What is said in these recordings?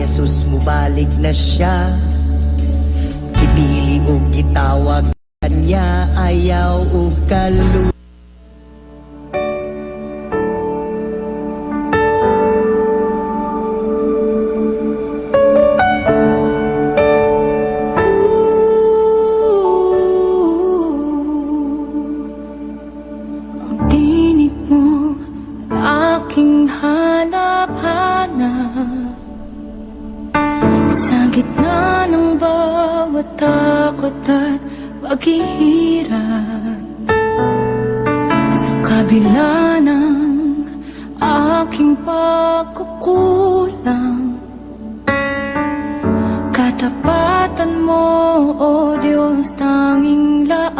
Jesus, mubalik na siya. Gipili og gitawag kanya, ayaw og kalu. Ang tinig mo, aking hanap-hanap. Sa gitna ng bawat takot at paghihirap, sa kabila ng aking pagkukulang, katapatan mo, O Diyos, tanging laan.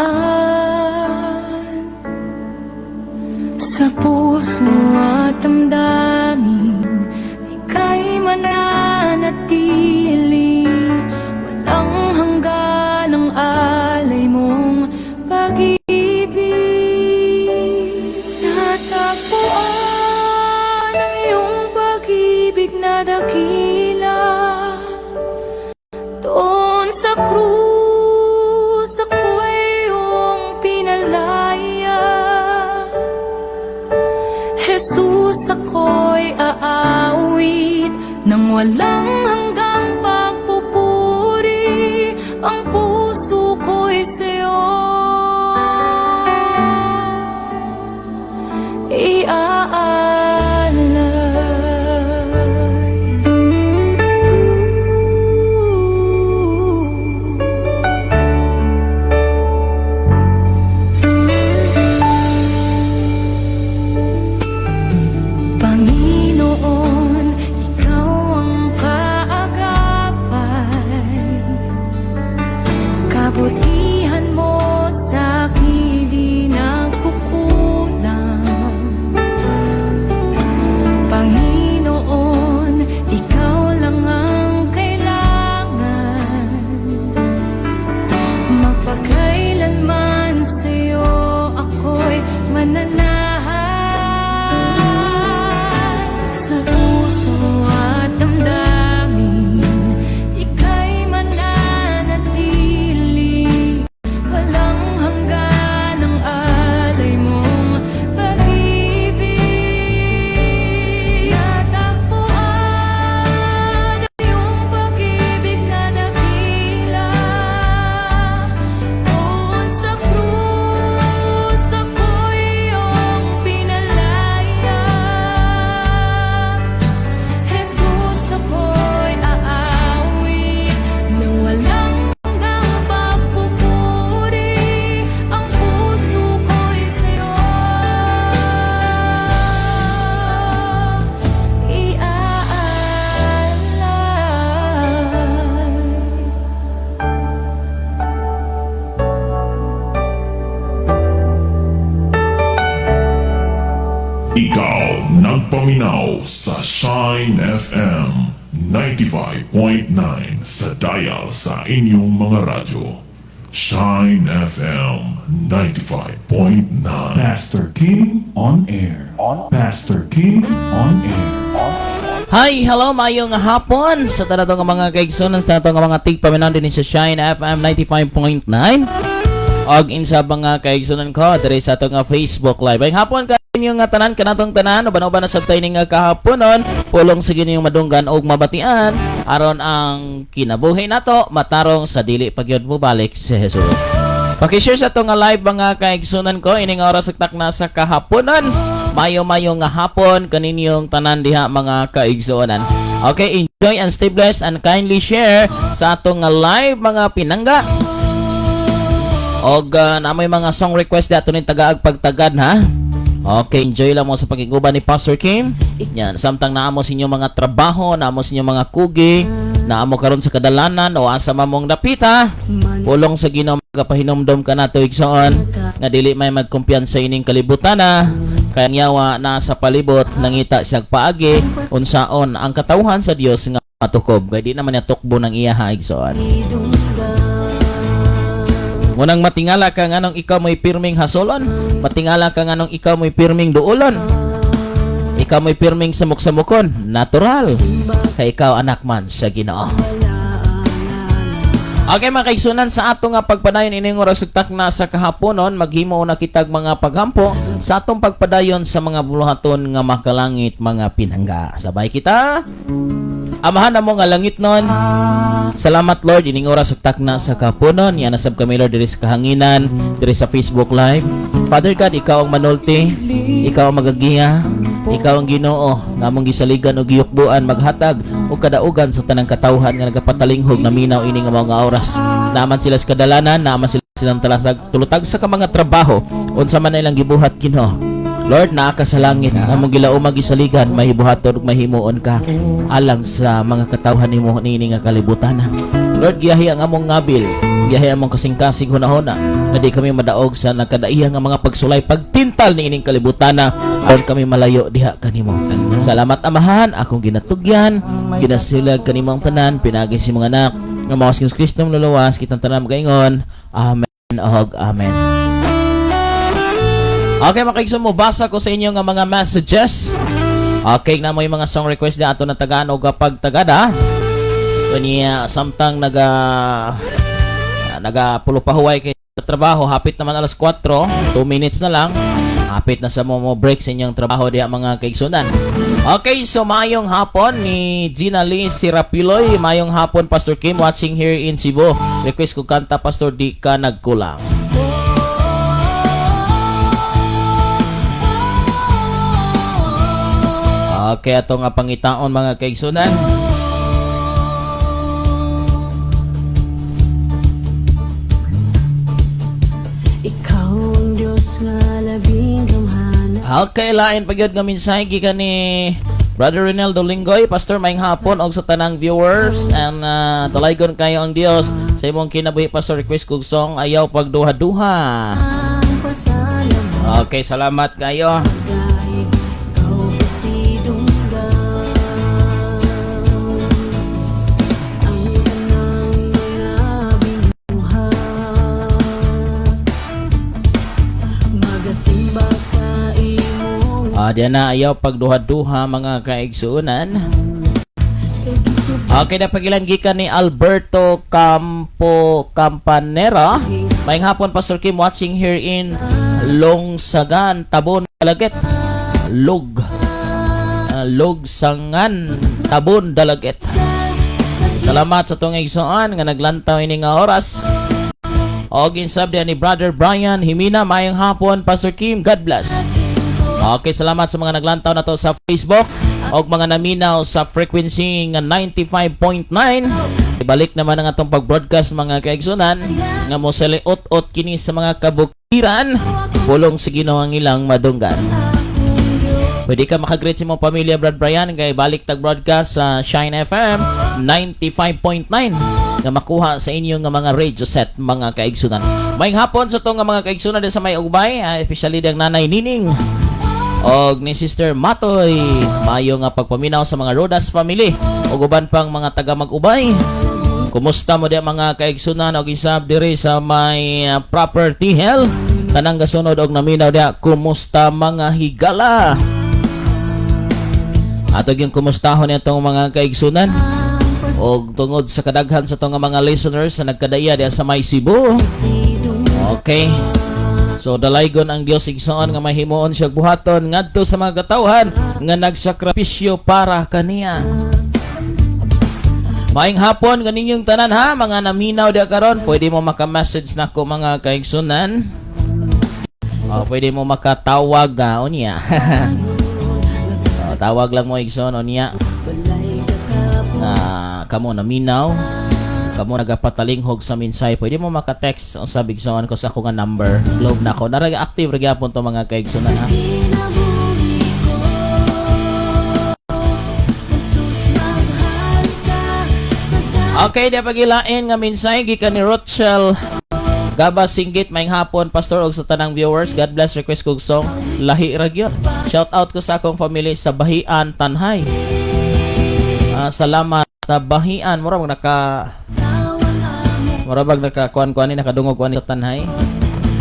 Sa puso at damdamin, ika'y mananatili. Walang hanggan ang alay mong pag-ibig. Natagpuan ang iyong pag-ibig na dakila. Doon sa krus, ako'y iyong pinalaya. Jesus, ako'y aawit ng walang hanggang pagpupuri. Ang puso ko'y sa'yo iaalay. Panginoon, Ikaw ang kaagapay. Kabutihan mo sa akin di nagkukulang. Panginoon, Ikaw lang ang kailangan. Magpakailanman sa'yo ako'y mananahan. Sa puso at damdamin, ika'y mananatili. Walang hanggan ang alay mong pag-ibig. Natagpuan ang iyong pag-ibig na dakila. Doon sa krus, ako'y iyong pinalaya. Jesus, ako'y aawit ng walang hanggang pagpupuri. Ang puso ko'y sa'yo iaalay. Ikaw nagpaminaw sa Shine FM 95.9 sa dial sa inyong mga radyo. Shine FM 95.9. Pastor Kim on air. Pastor Kim on air. Hi, hello, mayong hapon sa tanan nga mga kaigsunan, sa tanan nga mga tigpaminaw din sa Shine FM 95.9. Og insa mga kaigsunan ko diri sa atong nga Facebook Live. Ay hapon kaninyo nga tanan, kanatong tanan uban-uban na sabtay ning nga kahaponon, pulong sa Ginoo madunggan og mabatian aron ang kinabuhi nato matarong sa dili pagyud mobalik si Jesus. Paki-share sa atong nga live, mga kaigsunan ko, ining oras ug takna sa kahaponan. Mayo-mayo nga hapon kaninyong tanan diha, mga kaigsuonan. Okay, enjoy and stay blessed and kindly share sa atong nga live, mga pinangga. Og namoy mga song request dato ning tagaag pagtagad ha. Okay, enjoy lang mo sa pakiguban ni Pastor Kim. Yan, samtang naamo sa inyong mga trabaho, naamo sa inyong mga kugi, naamo karon sa kadalanan o asa man mong dapita. Pulong sa Ginoo magapahinumdom ka nato, igsoon, nga dili may magkumpiyansa ining kalibutan na kaya ang yawa na sa palibot nangita siyag paagi unsaon ang katawhan sa Dios nga matukob kay di naman niya tukbo ng iya ha, igsoon. Munang matingala ka nganong ikaw mo'y pirming hasolon, matingala ka nganong ikaw mo'y pirming duolon. Ikaw mo'y pirming samok-samokon, natural. Kay ikaw anak man sa Ginoo. Okay, mga kaigsunan, sa ato nga pagpadayon ining oras ug takna sa kahaponon, maghimo na kitag mga paghampo sa atong pagpadayon sa mga buluhaton nga makalangit, mga pinangga. Sabay kita. Amahan namo nga langitnon. Salamat, Lord, ining oras ug takna sa kahaponon. Yan nasab kami, Lord, diri sa kahanginan, diri sa Facebook Live. Father God, ikaw ang manulti, ikaw ang magagiya, ikaw ang Ginoo nga among gisaligan ug giyukbuan maghatag og kadaugan sa tanang katawhan nga nagapatalinghog naminaw ini nga mga oras. Naa man sila sa kadalanan, naa man sila silang talasag tulutag sa ka mga trabaho, unsa man na ilang gibuhat, Ginoo. Lord, naa ka sa langit, among gilaumag gisaligan, mahibuhaton ug mahimuon ka alang sa mga katawhan nimo niini nga kalibutan. Lord, giyahi ang among ngabil, giyahi among kasing-kasing hunahuna, na di kami madaog sa nagkadaiya nga mga pagsulay, pagtintal ni ining kalibutan, aron kami malayo diha kanimo. Salamat, Amahan, akong ginatugyan, ginasilag kanimo ang tanan, pinaagi sa imong anak, nga mao si Kristo luluwas, kitang tanan magaingon. Amen og amen. Okay, mga kaigsoon, mo basa ko sa inyo nga mga messages. Okay, na mo yung mga song request na ato na tagaan og pagtagada. Kanya samtang naga naga pulopahuway kay sa trabaho, hapit naman alas 4, 2 minutes na lang. Hapit na sa mo break sa inyong trabaho diha, mga kaigsunan. Okay, so mayong hapon ni Gina Lee Sirapiloy. Mayong hapon, Pastor Kim, watching here in Cebu. Request ko kanta, Pastor, "Di Ka Nagkulang." Okay, ato nga pangitaon, mga kaigsunan. Ikaw ang Diyos nga labing gamhanan. Okay, lain pa gyud nga mensahe gikan ni Brother Rinaldo Linggoy. Pastor, maayong hapon og sa tanang viewers and dalaygon kayo ang Dios sa imong kinabuhi, Pastor. Request kog song, "Ayaw Pagduha-duha." Ang pasalamat. Okay, salamat kayo. Dahil ikaw pasidunggan ang tanang mga binuhat magasimba sa imong Ah, diyan na, "Ayaw Pagduha-duha," mga kaigsuonan. Okay na pagilan gikan ni Alberto Campo Campanera. Maayong hapon, Pastor Kim, watching here in Longsagan, Tabon, Dalaguete. Log. Logsangan, Tabon, Dalaguete. Salamat sa tong igsoon nga naglantaw ini nga oras. Og insab ni Brother Brian Himina, maayong hapon, Pastor Kim, God bless. Okay, salamat sa mga naglantaw na to sa Facebook og mga naminaw sa frequency nga 95.9. Ibalik naman ang atong pag-broadcast, mga kaigsunan, nga mo ut-ut kini sa mga kabukiran, pulong sa Ginoo ang ilang madunggan. Pwede ka makagreet sa imong pamilya, Brad Brian, kay balik tag broadcast sa Shine FM 95.9 nga makuha sa inyo nga mga radio set, mga kaigsunan. Maayong hapon sa tong nga mga kaigsunan din sa may ugbay, especially dang Nanay Nining og ni Sister Matoy. Maayo nga pagpaminaw sa mga Rodas family ug uban pang mga taga mag-ubay. Kumusta mo diya, mga kaigsunan, og isab diri sa may property hell? Tanang gasunod og naminaw diya, kumusta, mga higala? Ato yung kumustahon itong mga kaigsunan. Og tungod sa kadaghan sa itong mga listeners na nagkadaya diya sa may Cebu. Okay. So dalaygon ang Dios, igsoon, nga mahimuon siya buhaton ngadto sa mga katawhan nga nagsakripisyo para kaniya. Maayong hapon kaninyong tanan ha, mga naminaw diya karon, pwede mo maka-message nako, mga kaigsunan. Oh, pwede mo makatawag ha, unya. Oh, tawag lang mo, igsoon, unya. Na kamo naminaw, kamo nagapatalinghog sa minsay, pwede mo maka-text sa igsoon ko sa ako nga number. Globe na ko. Naraga active ra gyapon to, mga kaigsunan ha. Kinabuhi ko, Jesus, mahal ka sa Okay, di pagilain nga minsay gikan ni Rochelle Gaba Singgit, maayong hapon, Pastor, og sa tanang viewers. God bless. Request kog song, "Lahi Ra Gyud." Shout out ko sa akong family sa Bahian, Tanhay. Ah, salamat sa Bahian. Mura bag naka kuan kuan ni nakadungog kuan ni sa Tanhay.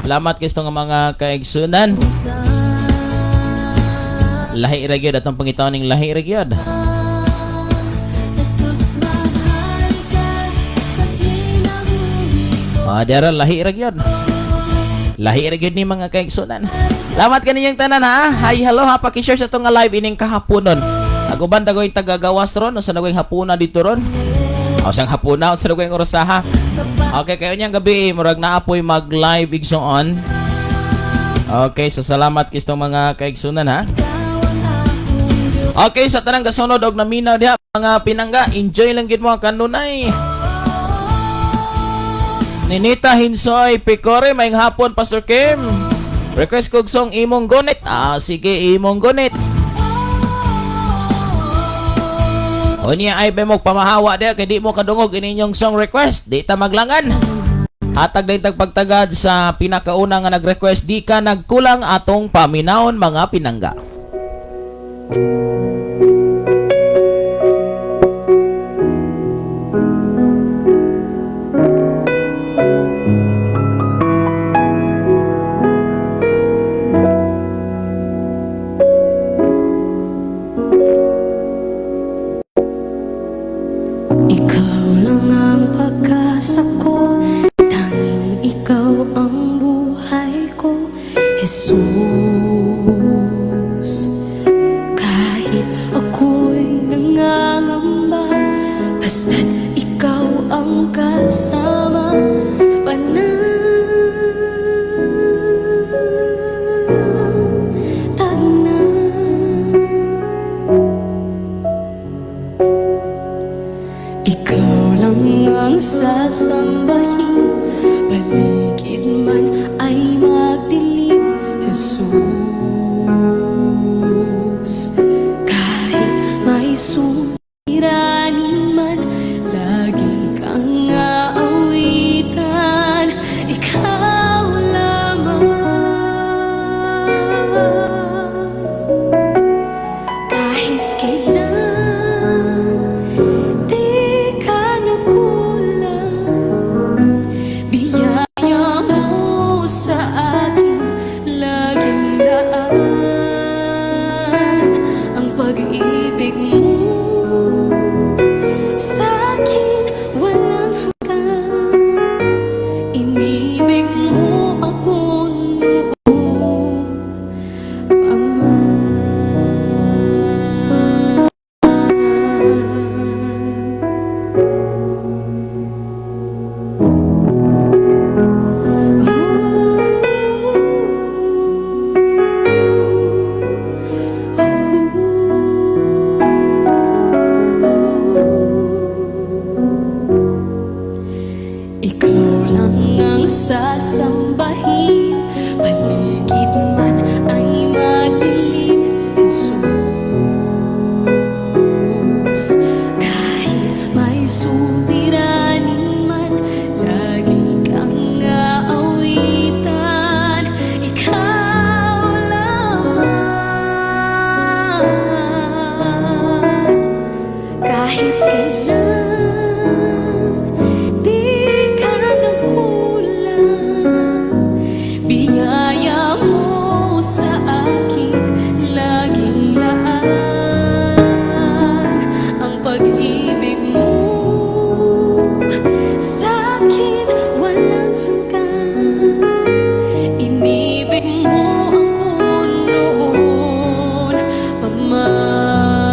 Salamat kay nga mga kaigsunan. Lahi ra gyud atong pangitaon ning lahi ra gyud. Jesus, mahal ka sa kinabuhi ko. Ah, dara lahi ra gyud. Lahi ra gyud ni, mga kaigsunan. Salamat kaninyong tanan, ha. Hi, hello ha, paki-share sa atong nga live ining kahaponon. Ako ban dagoy tagagawas ron, usa na ko'y hapuna dito ron. O sang hapuna, unsa na ko'y orasaha. Okay, kayo niyang gabi, murag naapoy mag-live, igsoon. Okay, so salamat kay itong mga kaigsunan, ha. Ikaw ang akong Diyos. Okay, sa tanang gasunod og naminaw diha, mga pinangga, enjoy lang gid mo ang kanunay. Ninita Hinsoy Picore, maayong hapon, Pastor Kim. Request kog song "Imong Gunit". Ah, sige, "Imong Gunit". O niya ay mo pamahawa diha kay di mo kadungog ininyong song request. Di ta maglangan. Hatag din tag pagtagad sa pinakauna nga nag-request, "Di Ka Nagkulang", atong paminawon, mga pinangga. Ikaw lang ang pag-asa ko. Tanging ikaw ang buhay ko, Jesus. Kahit ako'y nangangamba, basta't ikaw ang kasama, panatag na. Ikaw lang ang sasambahin, paligid man ay magdilim, Jesus. Kahit may suliranin man, lagi kang aawitan. Ikaw lamang. Kahit kailan di ka nagkulang. Biyaya mo sa akin laging laan. Ang pag-ibig mo sa akin walang hanggan. Inibig mo ako noon pa man. Ikaw lang ang sasambahin, paligid man ay madilim, Jesus. Kahit may suliranin man, lagi kang aawitan. Ikaw lamang. Kahit kailan di ka nagkulang. Biyaya mo sa akin laging laan. Ang pag-ibig mo sa akin walang hanggan. Inibig mo ako noon pa man.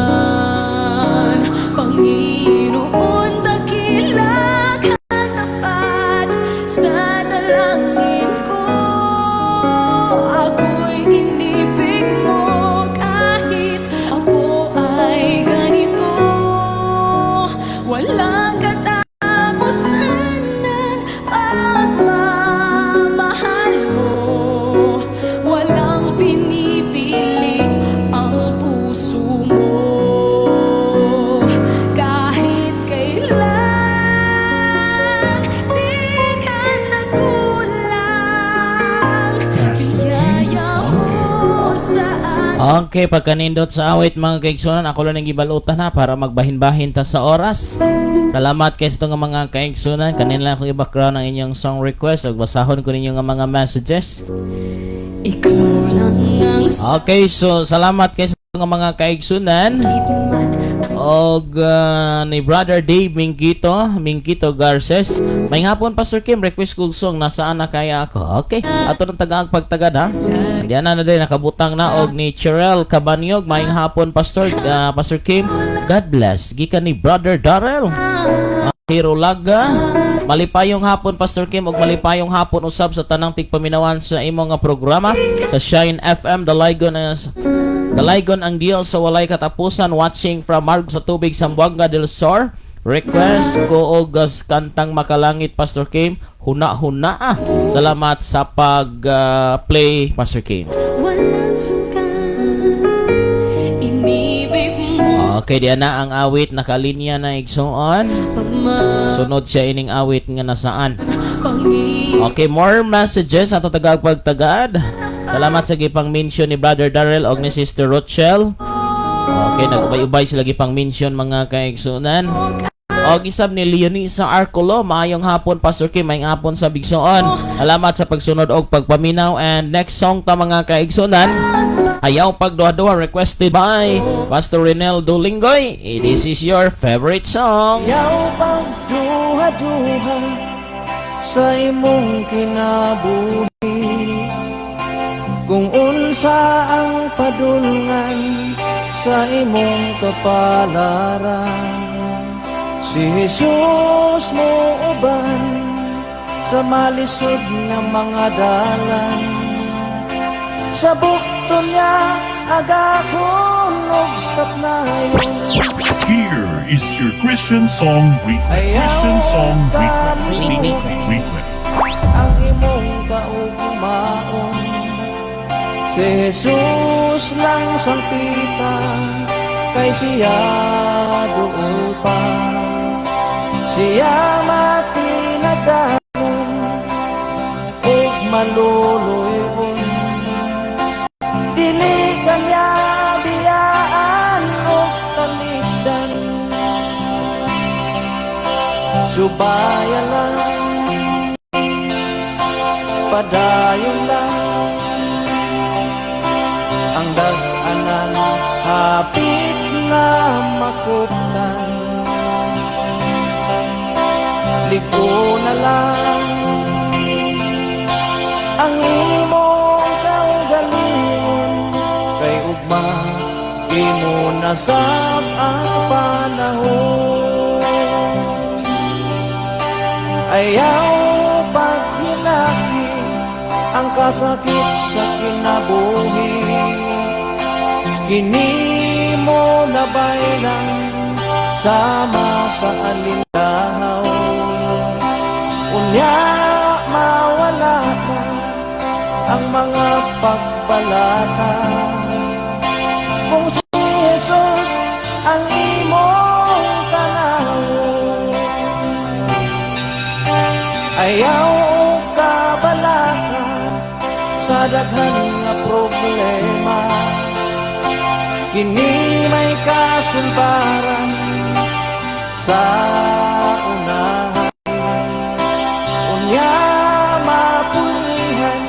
Panginoon, dakila ka, tapat sa dalangin ko. Ako'y inibig mo kahit ako ay ganito. Walang katapusan ng pagmamahal mo. Walang pinipili ang puso mo. Kahit kailan di ka nagkulang. Biyaya mo sa akin. Okay, pagkanindot sa awit, mga kaigsunan, ako lang ang gibalutan ha para magbahin-bahin ta sa oras. Salamat kay sa itong mga kaigsunan. Kanina lang akong i-background ang inyong song request ug basahon ko ninyo nga mga messages. Ikaw lang ang Okay, so salamat kay sa Nga mga kaigsunan og ni Brother Dave Mingkito, Mingkito Garces. Maayong hapon, Pastor Kim, request kog song "Nasaan Na Kaya Ako". Okay, ato ng tagaag pagtagad ha. Diyan na na din nakabutang na og ni Cherel Cabanyog. Maayong hapon, Pastor Pastor Kim. God bless. Gikan ni Brother Darrell. Hero Laga. Malipayong hapon, Pastor Kim, ug malipayong hapon usab sa tanang tigpaminawan sa imong nga programa sa Shine FM Dalaygon as Dalaygon ang Dios sa walay katapusan, watching from Marg sa Tubig, Zamboanga del Sur. Request ko og kantang "Makalangit", Pastor Kim. Huna huna ah. Salamat sa pag play, Pastor Kim. Walang hanggan inibig mo. Okay, diyan na ang awit nakalinya na, igsuon. Sunod siya ining awit nga "Nasaan". Pangit. Okay, more messages ato tagaag pagtagad. Salamat sa gipang mention ni Brother Darrell og ni Sister Rochelle. Okay, nag-ubay-ubay sila gipang mention, mga kaigsunan. Og isab ni Leonisa Arcolo, maayong hapon, Pastor Kim, maayong hapon sa bigsoon. Salamat sa pagsunod og pagpaminaw, and next song ta, mga kaigsunan. "Ayaw Pagduha-duha", requested by Pastor Renel Dulingoy. This is your favorite song. Ayaw pagduha-duha sa imong kinabuhi kung unsa ang padulngan sa imong kapalaran. Si Jesus mo uban sa malisod nga mga dalan. Sa bukto niya agakon og sapnayon. Here is your Christian song request. Christian song request. Request. Ang imong kaugmaon. Si Jesus lang sampita kay siya duol pa. Siya matinadanon ug maluluyon. Dili kanya biyaan og talikdan. Subaya lang, padayon lang. Ang dag-anan hapit na makuptan. Liko na lang ang imong kaugalingon kay ugma imo nasab ang panahon. Ayaw paghinaki ang kasakit sa kinabuhi. Kini mo nabay lang sama sa alindahaw. Unya mawala na ang mga pagbalaka kung si Jesus ang imong tanaw. Ayaw kabalaka sa daghan nga problema. Kini may kasulbaran sa unahan. Unya mapulihan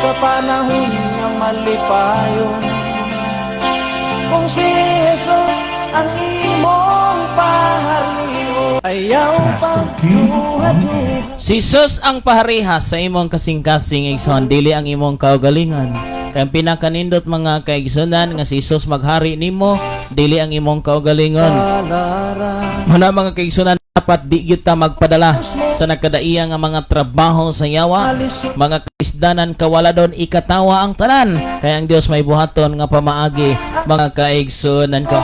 sa panahon nga malipayon kung si Jesus ang imong paharion. Ayaw Pastor Kim on air. Si Jesus ang pahariha sa imong kasing-kasing, igsoon, dili ang imong kaugalingon. Kaya ang pinakanindot, mga kaigsonan, nga si Jesus maghari nimo, dili ang imong kaugalingon. Palaran. Muna, mga kaigsonan, dapat di gyud ta magpadala sa nagkadaiya nga mga trabaho sa yawa. Mga kaisdanan kawaladon, ikatawa ang tanan. Kaya ang Dios may buhaton nga pamaagi, mga kaigsonan ko.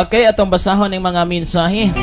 Okay, atong basahon ang mga mensahe.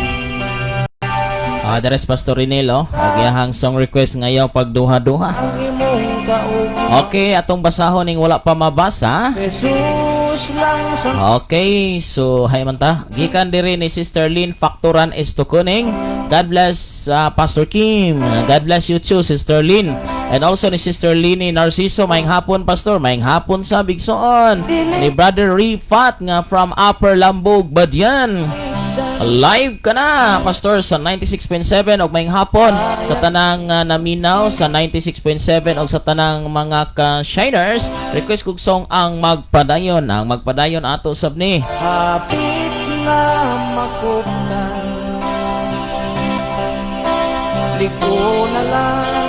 Ah, deres Pastor Rinelo, agiyahang song request "Ngayaw Pagduha-duha". Ang imong kaugma. Okay, atong basahon ning wala pa mabasa. Jesus lang sa Okay, so hay man ta. Gikan diri ni Sister Lynn Factoran Estoconing. God bless Pastor Kim. God bless you too, Sister Lynn. And also ni Sister Lini Narciso, maayong hapon, Pastor, maayong hapon sa bigsoon. Ni Brother Rifat nga from Upper Lambog, Badian. Live ka na, Pastor, sa 96.7 og maayong hapon sa tanang naminaw sa 96.7 og sa tanang mga ka-shiners. Request kog song "Ang Magpadayon". "Ang Magpadayon" ato sab ni. Hapit na makuptan, liko na lang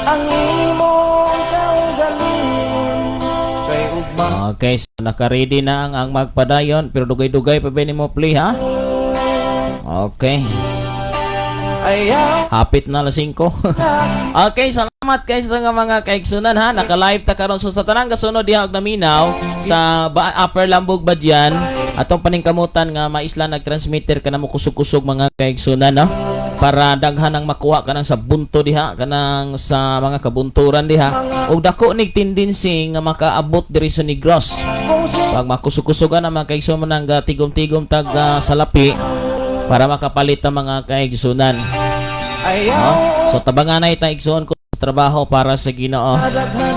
ang imong kaugalingon kay ugma. Okay, so naka-ready na ang "Ang Magpadayon" pero dugay-dugay pa ba mo play, ha? Okay. Ayaw Hapit na alas 5. Okay, salamat kay sa mga kaigsunan, ha. Naka-live ta karon, so sa tanang gasunod diha og naminaw sa Upper Lambog Badian, atong paningkamutan nga maisla nag-transmitter kana mo kusog-kusog, mga kaigsunan, no? Para daghan ang makuha kanang sa bunto diha, kanang sa mga kabunturan diha. Ug dako nig tendency nga makaabot diri sa Negros. Kung si Pag makusog-kusogan ang mga kaigsunan nga tigom-tigom tag salapi para makapalit ang mga kaigsunan. Ayaw No? So tabanganay ta, igsoon ko, sa trabaho para sa Ginoo. Daghan nga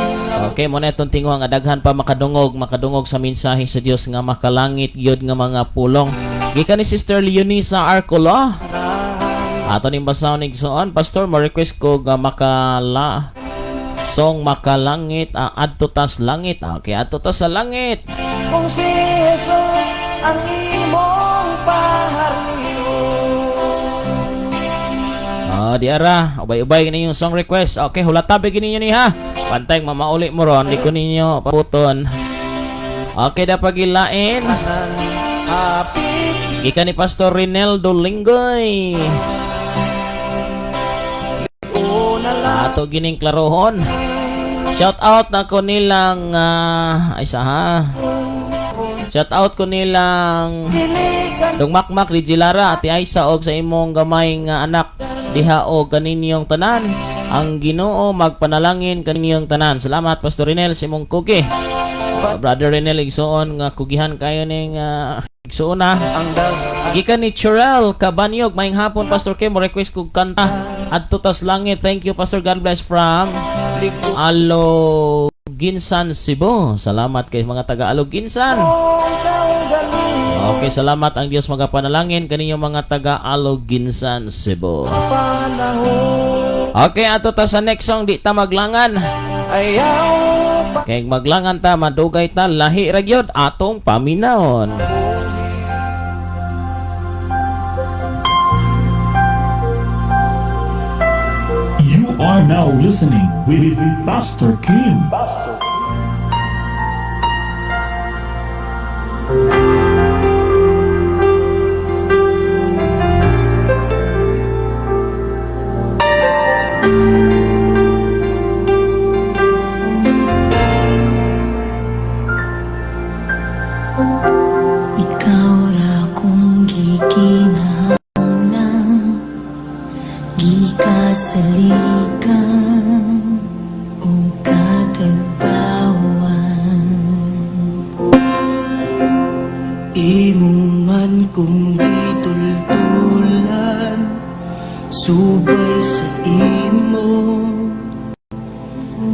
Okay, mao na itong tinguha nga daghan pa makadungog sa mensahe sa Dios nga makalangit gyud nga mga pulong. Gikan ni Sister Leonisa Arcolo. Ato ning basahon, igsoon. Pastor, mo request ko nga makala song "Makalangit", "Adto Tas Langit". Okay, "Adto Tas sa Langit". Kung si Jesus ang imong paharion. Ah, di ara, ubay-ubay ninyo yung song request. Okay, hulata ba ninyo ni, ha. Pantay mamauli mo ron, di ko ninyo paputon. Okay, da pagilain. Tanan hapit Gikan ni Pastor Rineldo Linggoy. ko na lang. Ato gining klarohon. Shout out na ko nilang ay sa ha. Shout out ko nilang Dili ka Dungmakmak di Jilara, Ate Aisa og sa imong gamay nga anak diha og kaninyong tanan. Ang Ginoo magpanalangin kaninyong tanan. Salamat, Pastor Rinel, sa imong kugi. Brother Rinel, igsuon nga kugihan kayo ning igsuon na. Ang daghan. Gikan ni Churel Kabanyog, maayong hapon, Pastor Kim, request kog kanta "Adto Tas Langit". Thank you, Pastor. God bless from Liko Aloginsan, Cebu. Salamat kay mga taga Aloginsan. Kaugalingon. Okay, salamat, ang Dios magapanalangin kaninyong mga taga Aloginsan, Cebu. Panahon. Okay, ato ta sa next song, di ta maglangan. Ayaw pa Kay maglangan ta, madugay ta, lahi ra gyud atong paminawon. You are now listening with Pastor Kim. Ikaw ra kong gikinahanglan, gikasaligan ug katagbawan. Imo man kong gitultulan, subay sa imo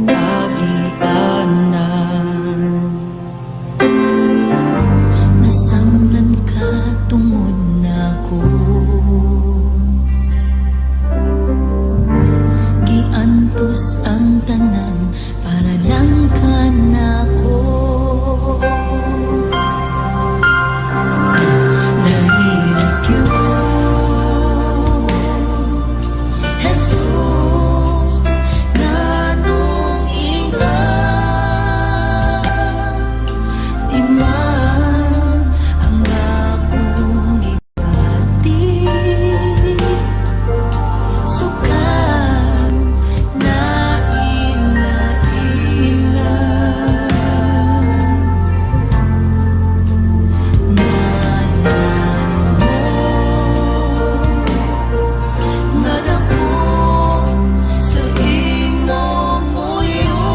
agianan. Nasamlan ka tungod nako, giantos ang tanan para lang kanako. Lahi ra gyud, Jesus, nganong ingani man ang akong gibati, sukad na ila-ila. Ngalan mo nga dako sa imo moyugpo.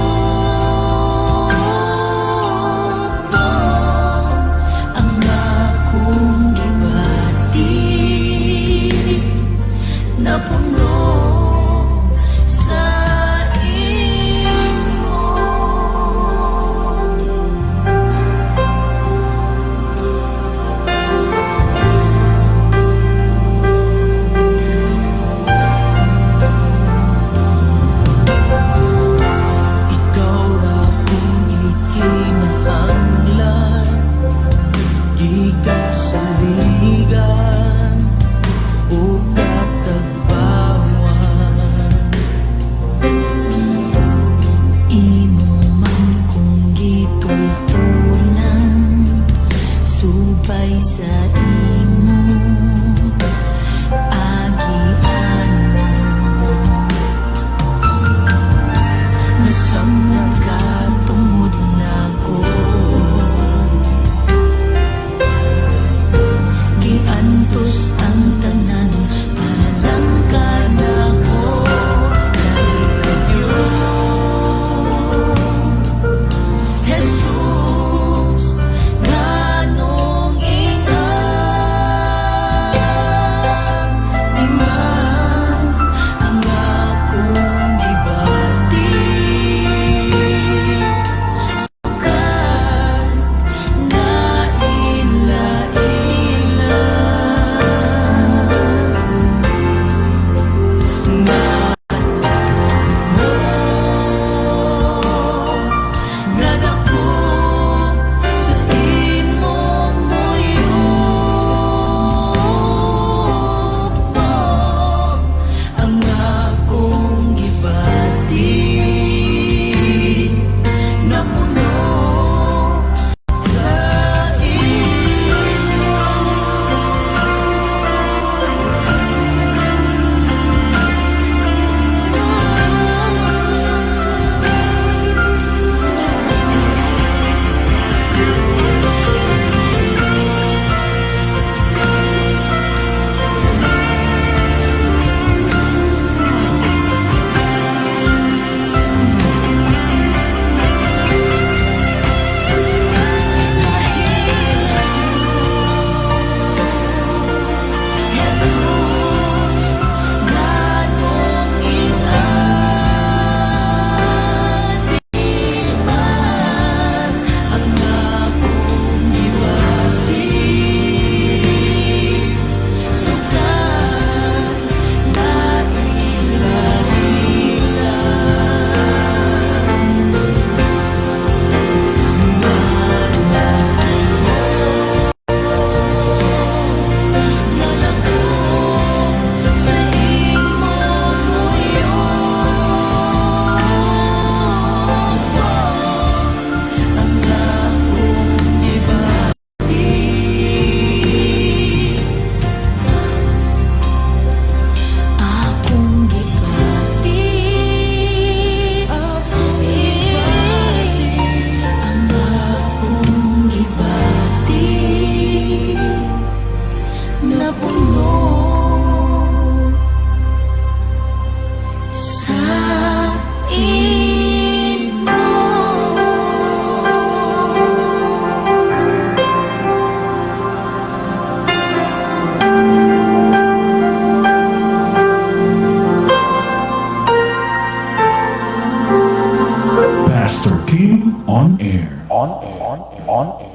air. On air. On air. On air.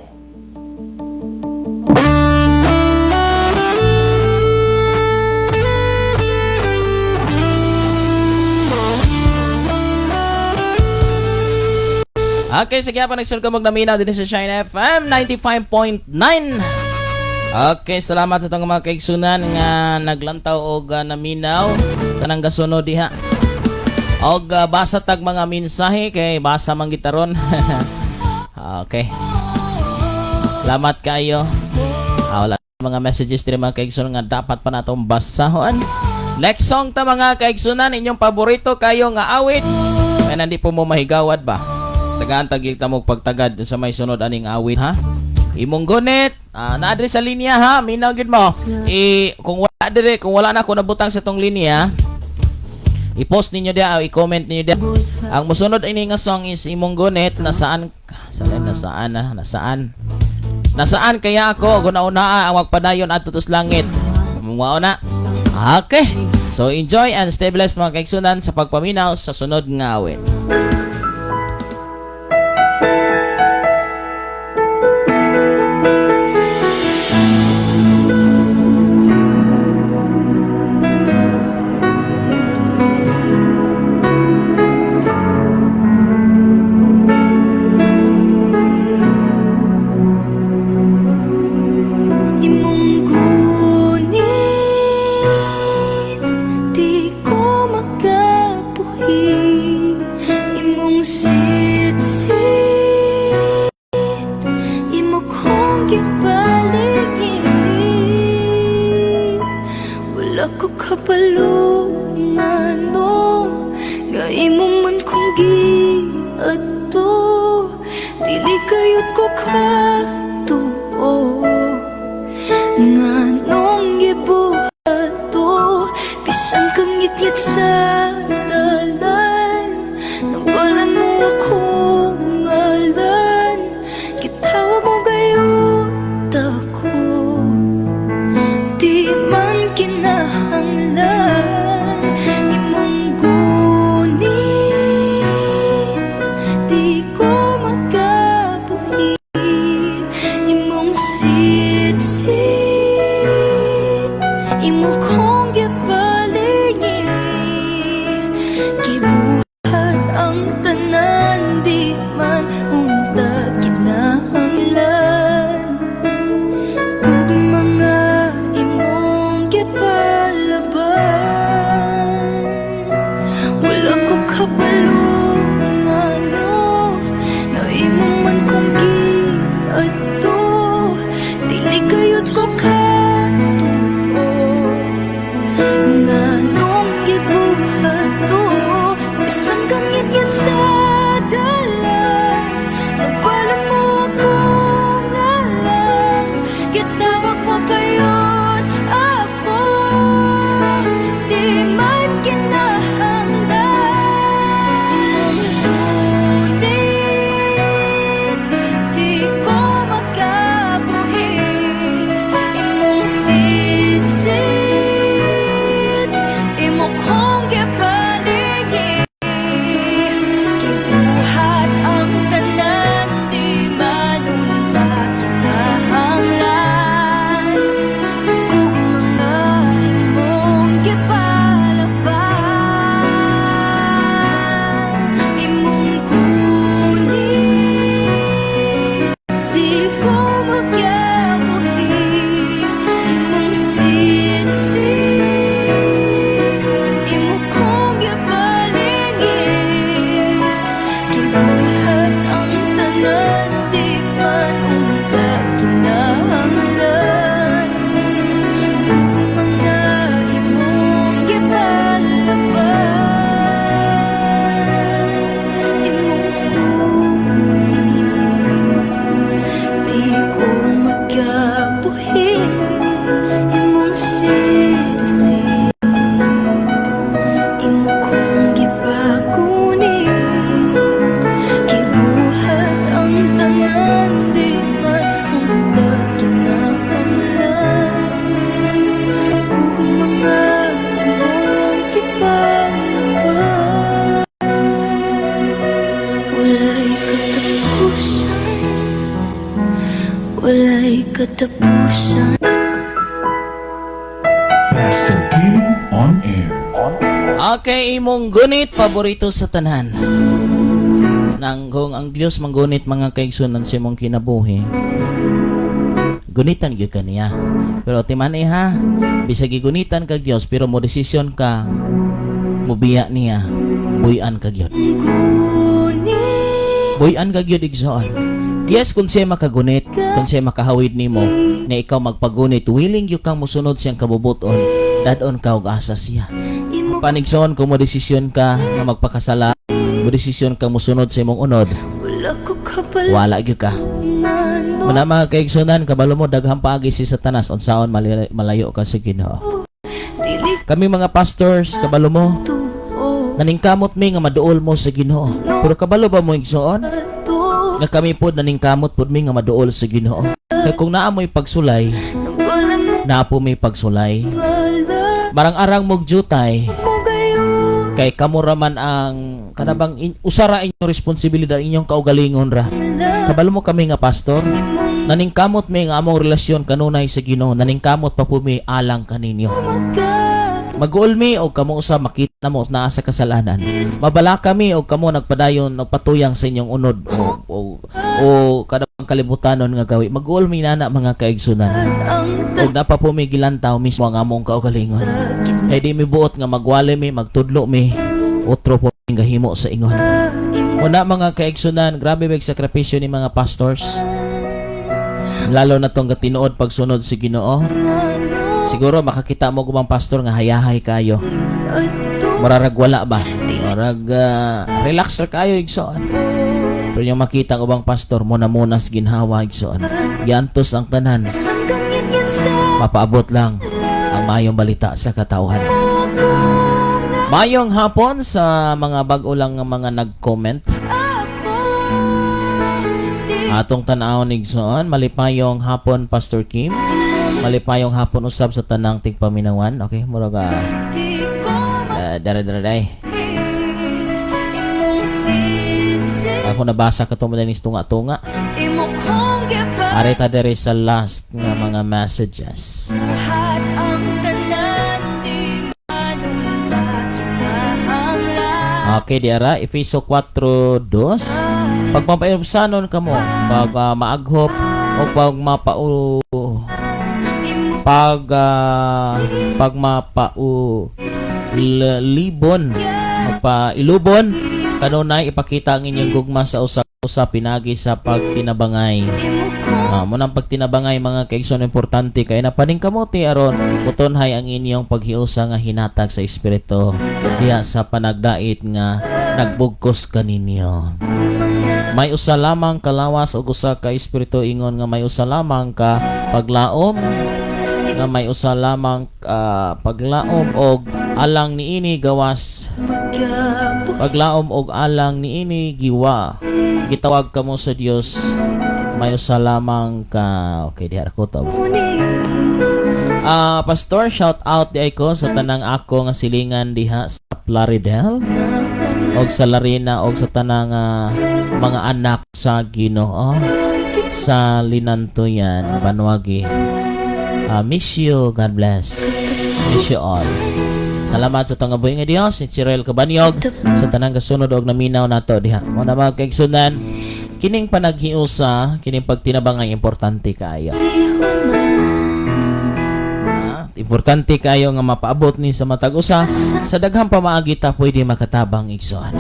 Okay, sige pa nagsul ka magnaminaw din sa Shine FM 95.9. Okay, salamat sa itong mga kaigsunan nga naglantaw og naminaw sa nang gasunod diha. Og basa tag mga mensahe kay basa man gitaron. Okay. Salamat kayo. Wala mga messages diri, mga kaigsunan, nga dapat pa natong basahon. Next song ta, mga kaigsunan, inyong paborito kayo nga awit. Kaya nandi po mo mahigawad ba? Tagaan tagil ta mo pagtagad sa may sunod aning awit, ha. Imong gunit, naa diri sa linya ha, minaw gid mo. I kung wala dire, kung wala na ko nabutang sa tong linya, i-post ninyo diya o i-comment ninyo diya. Ang musunod ini nga song is Imong Gunit, Nasaan saan, nasaan ah, nasaan. Nasaan kaya ako guna-una ang magpadayon adto sa langit. Mao na. Okay. So enjoy and stay blessed, mga kaigsunan, sa pagpaminaw sa sunod nga awit. Imong gunit, di ko makabuhi. Imong sitsit, imo kong gipaligid. Wala ko kabalo ngano nga imo man kong giadto. Dili kayot ko katuo nganong gibuhat to. Bisan kang ngitngit sa dalan, nabalan mo akong ngalan. Gitawag mo gayud ako. Di man kinahanglan. Imong gunit, di ko makabuhi. Walay katapusan. Pastor Kim on Air. Okay, imong gunit paborito sa tanan. Nang kung ang Dios manggunit, mga kaigsunan, sa imong kinabuhi, gunitan gyud ka niya. Pero timan ha, bisag gigunitan kag Dios pero mo desisyon ka mubiya niya, buy-an ka gyud. Ngunit Buy-an ka gyud, igsoon. Yes, kung siya makagunit, kung siya makahawid nimo, na ikaw magpagunit, willing gyud kang musunod siyang kabubuton, dadon ka og asa siya. Imo Panigsoon, kung mo desisyon ka nga magpakasala, mo desisyon ka musunod sa imong unod, Wala ko kabalo wala gyud ka. Ngano Muna, mga kaigsunan, kabalo mo daghang paagi si Satanas unsaon malayo ka sa Ginoo. Dili Kami mga pastors, kabalo mo, tuo naningkamot mi nga maduol mo sa Ginoo. Pero kabalo ba mo, igsoon? Ato Nga kami pod naningkamot pod mi nga maduol sa Ginoo. Kay kung naa mo'y pagsulay, Nabalan mo naa po may pagsulay. Ngala Marang-arang mog jutay, mo gayo kay kamo ra man ang kanabang usara inyong responsibilidad, inyong kaugalingon ra. Kabalo mo, kami nga pastor, Imong naningkamot mi nga among relasyon kanunay sa Ginoo, naningkamot pa po mi alang kaninyo. Maga Mag-uol mi og kamo usa makita mo naa sa kasalanan. Mabalaka mi og kamo nagpadayon, nagpatuyang sa inyong unod o kanang kalibutanon nga gawi. Mag-uol mi nana, mga kaigsunan. Ang Og napa po mi gilantaw mismo ang among kaugalingon. Takit Kay di mi buot nga magwali mi, magtudlo mi, otro po mi gahimo sa ingon. Imo Muna, mga kaigsunan, grabe bag sakripisyo ni mga pastors. Lalo na tong tinuod pagsunod sa Ginoo. Ngano Siguro makakita mo gumang pastor nga hayahay kayo. Ato Mararag wala ba? Marag relax ra kayo, igsoon. Pero yung makita ko bang pastor mo na munas ginhawa, igsoon. Giantos ang tanan. Sanggang yan sa Mapaabot lang ang maayong balita sa katawhan. Mayong hapon sa mga bag-o lang nga mga nag-comment. Ako Di Atong tan-awon, igsoon, malipayong hapon, Pastor Kim. Malipayong hapon usab sa tanang tigpaminawan. Okay, murag Di ko dara dara day. Imong sinsing Ako nabasa ka mo ni tunga-tunga. Imo kong gipa Ari ta diri sa last nga mga messages. Lahat ang tanan di manunta kinahanglan. Okay, diara Efeso 4:2. Pagpapaibsanon kamo, pag maaghop o pag mapau Imo pag pag mapau libon, magpailubon kanunay, ipakita ang inyong gugma sa usa-usa pinagi sa pagtinabangay. Imo kong Mo nang pagtinabangay, mga kaigsoon, importante kay na paningkamuti aron putonhay ang inyong paghiusa nga hinatag sa espiritu diha sa panagdait nga nagbugkos kaninyo. Mga May usa lamang kalawas ug usa ka espiritu, ingon nga may usa lamang ka paglaom nga may usa lamang paglaom og alang niini gawas Magabuhi paglaom og alang niini giwa gitawag kamo sa Dios, may usa lamang ka. Okay, diha ko to. Pastor, shout out di ko sa tanang ako nga silingan diha sa Plaridel og sa Larina og sa tanang mga anak sa Ginoo sa Linantuyan, Banwagi. Miss you, God bless. Miss you all. Salamat sa tangabuhi nga Dios ni Cyril Cabanyog sa tanang kasunod og naminaw nato diha. Mo na, mga kaigsunan, kining panaghiusa, kining pagtinabangay, importante kaayo. Importante kayo nga mapaabot ni sa matag usa sa daghang pamaagi ta pwede makatabang, igsoon.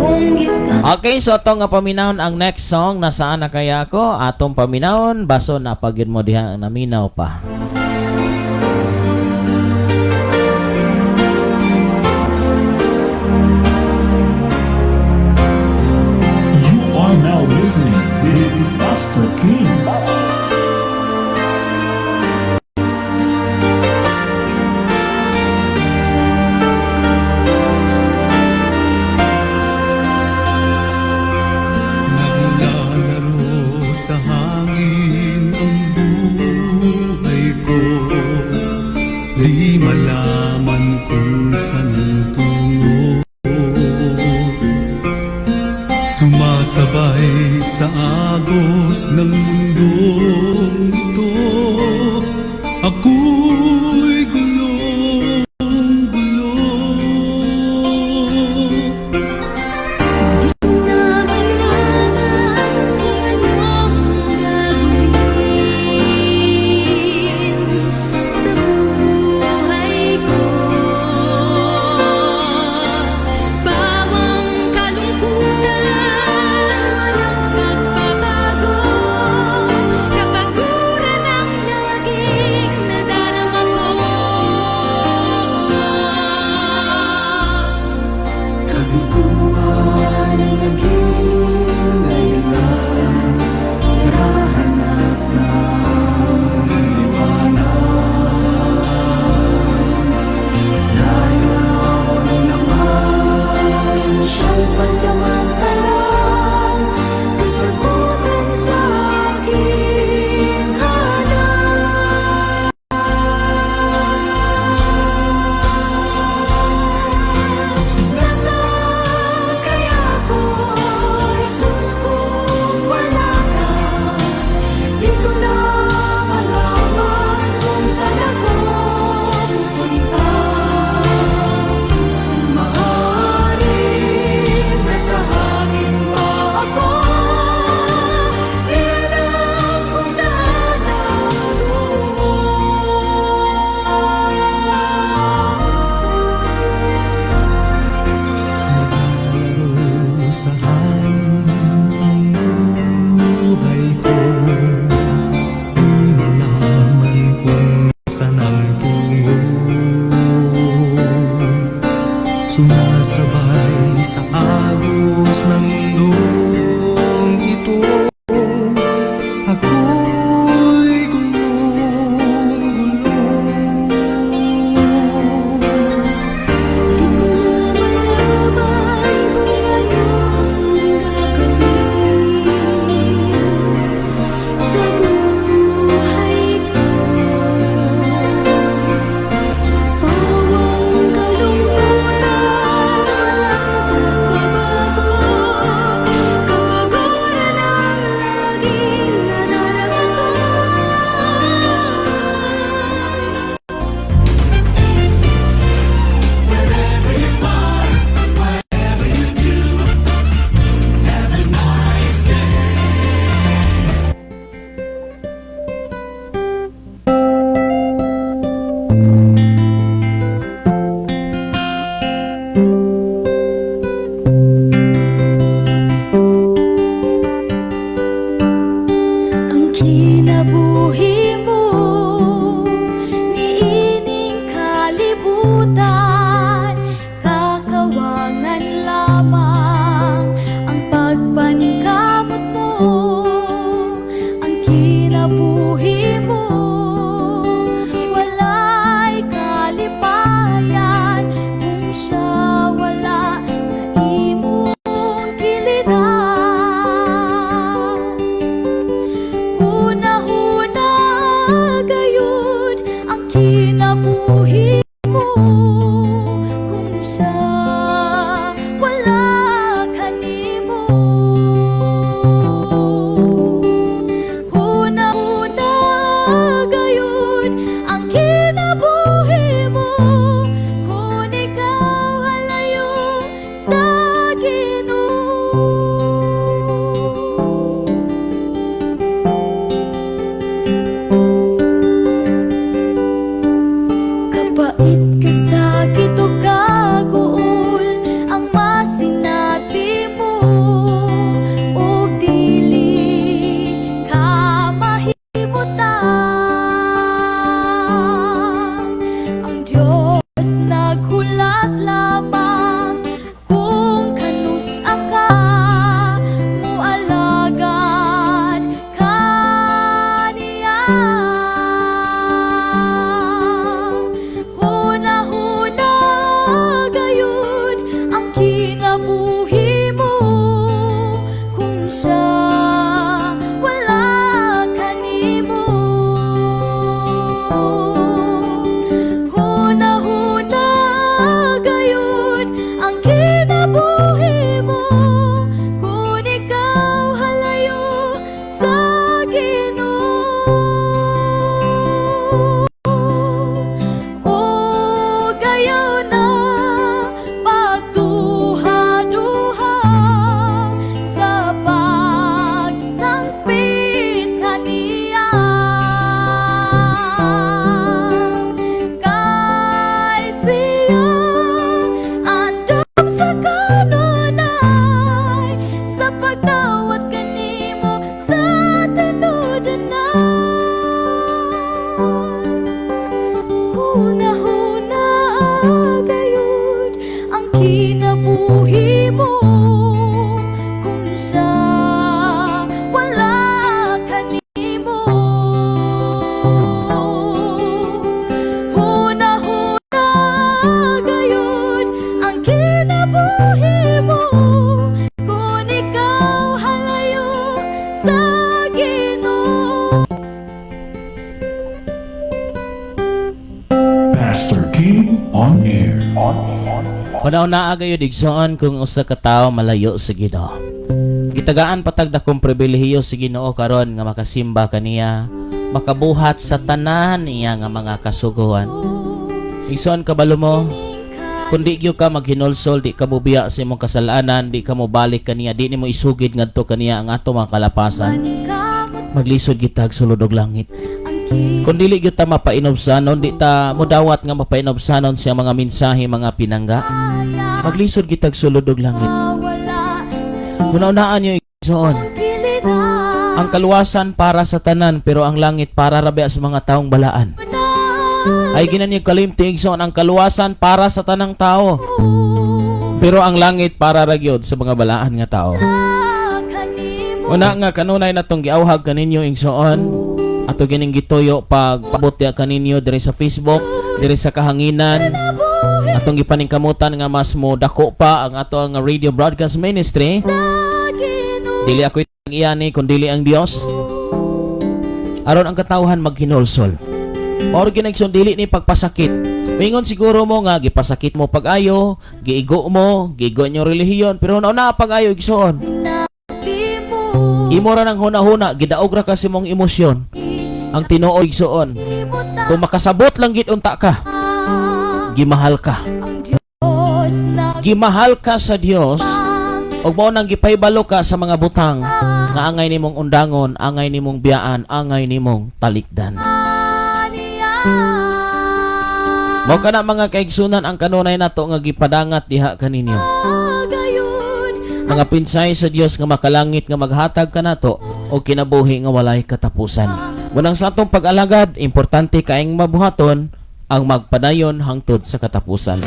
Okay, so atong nga paminawon ang next song, "Nasaan na Kaya Ako?" Atong paminawon baso na pagid mo diha ang naminaw pa. You are now listening with Pastor King. Naglalaro sa hangin ang buhay ko. Di malaman kung saan ang tungo. Sumasabay sa agos ng mundong ito. Ako'y gulong-gulo. Di ko na malaman kung ano ang gagawin sa buhay ko. Pawang kalungkutan, walang pagbabago. Kapaguran ang laging nadarama ko. Wherever you are, whatever you do, have a nice day. Ang kinabuhi mo niining kalibutan, kakawangan lamang ang pagpaningkamot mo. Ang kinabuhi mo, walay kalipayan kung siya wala sa imong kiliran. Huna-huna gayud ang kinabuhi mo kung siya wala kanimo. Huna-huna gayud ang kinabuhi mo kung ikaw halayo sa Ginoo. Kapait, kasakit o kaguol ang masinati mo ug dili ka mahimutan. Ang Diyos naghulat lamang kung kanus-a ka mualagad kaniya. Huna-huna gayud ang kinabuhi mo kung siya wala kanimo. Huna-huna gayud ang kinabuhi mo kung ikaw halayo sa Ginoo. O gayaw na pagduha-duha sa pagsangpit kaniya. Kay siya andam sa kanunay sa pagdawat kanimo sa tinud-anay. Huna-huna gayud ang kinabuhi mo kung siya wala kanimo. Huna-huna gayud ang kinabuhi mo kung ikaw halayo sa Ginoo. Pastor Kim on air. Huna-hunaa gayud, igsoon, kung usa ka tawo malayo sa Ginoo. Gitagaan pa tag dakong pribilehiyo sa Ginoo karon nga makasimba kaniya, makabuhat sa tanan niya nga mga kasuguan. Igsoon, kabalo mo, kung di gyud ka maghinulsol, di ka mobiya sa imong kasalanan, di ka mobalik kaniya, di nimo isugid ngadto kaniya ang ato mga kalapasan, Paningkamot maglisod gitag sulod og langit. ang Kung dili gyud ta mapainobsanon, di ta modawat nga mapainobsanon siya mga mensahe, mga pinangga, kinaya maglisod gitag sulod og langit. wala sa Huna-hunaan niyo, igsoon. imong kiliran. Ang kaluwasan para sa tanan, pero ang langit para ra sa mga taong balaan. Ay ginan niyo kalimti, igsoon, ang kaluwasan para sa tanang tao. Pero ang langit para ra gyud sa mga balaan nga tao. Una nga kanunay natong giawhag kaninyo, igsoon, ato gining gituyo pag pabot diha kaninyo diri sa Facebook, diri sa kahanginan. Atong gipaningkamutan nga mas mo dako pa ang ato ang radio broadcast ministry. Dili ako iyani kun dili ang Dios. Aron ang katawhan maghinulsol. Or ginagson dili ni pagpasakit. Mingon siguro mo nga gipasakit mo pag-ayo, giigo mo, giigo inyong relihiyon, pero una pag-ayo, igsoon. Imo ra nang huna-huna, gidaog ra kasi mong emosyon. Ang tinuod, igsoon, kung makasabot lang gid unta ka, gimahal ka. Gimahal ka sa Dios ug mao nang gipahibalo ka sa mga butang nga angay nimong undangon, angay nimong biyaan, angay nimong talikdan. Mao kana, mga kaigsunan, ang kanunay nato nga gipadangat diha kaninyo. Mga pinsay sa Dios nga makalangit nga maghatag kanato og kinabuhi nga walay katapusan. Munang sa atong pag-alagad, importante kaing mabuhaton ang magpadayon hangtod sa katapusan.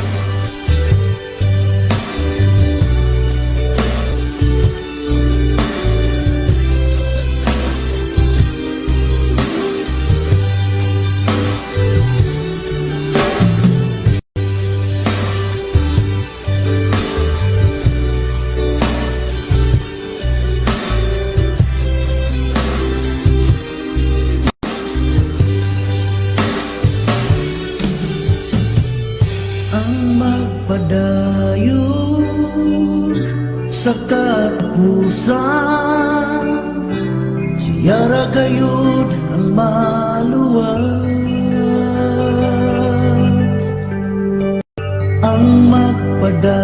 Ang magpadayon sa katapusan, siya ra gayud ang maluwas. Ang magpadayon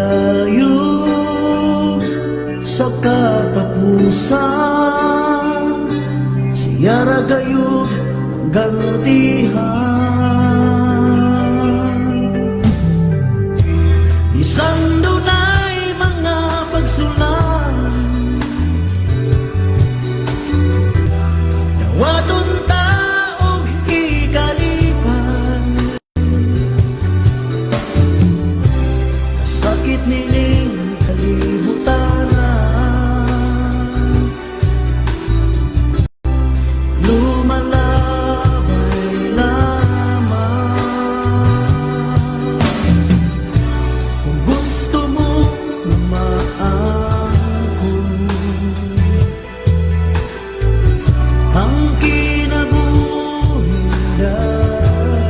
sa katapusan, siya ra gayud ang gantihan. Bisan dunay mga pagsulay, dawaton ta og ikalipay. Kasakit nining kalibutan, lumalabay lamang. Kung gusto mo na maangkon ang kinabuhing dayon,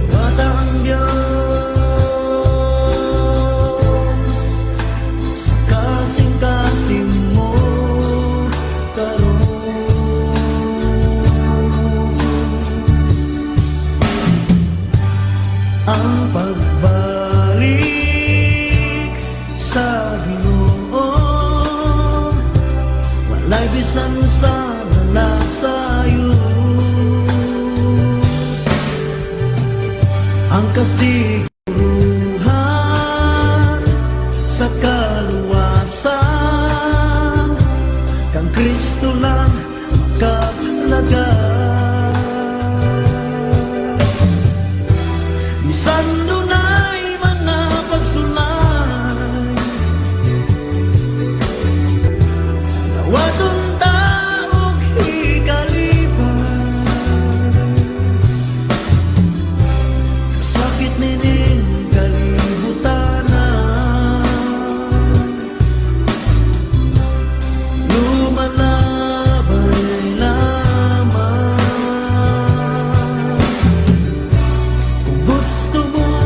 dawata ang Diyos sa kasing-kasing mo karon. Ang pagbalik sa Ginoo, walay bisan sa nalasayo. Ang kasiguruhan sa kaluwasan, kang Kristo lang makalaga. Bisan dunay mga pagsulay, dawaton ta og ikalipay. Kasakit nining kalibutan, lumalabay lamang. Kung gusto mo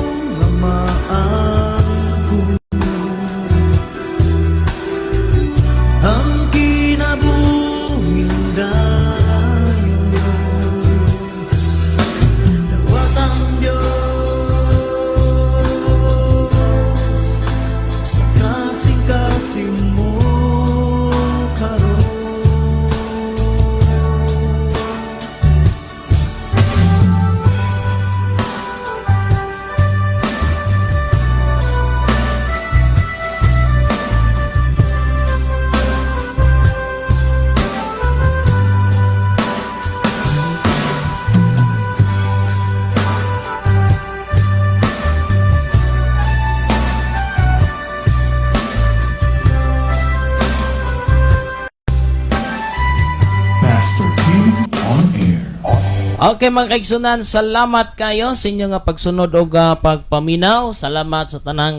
Okay, mga kaigsunan, salamat kayo sa inyong nga pagsunod og pagpaminaw. Salamat sa tanang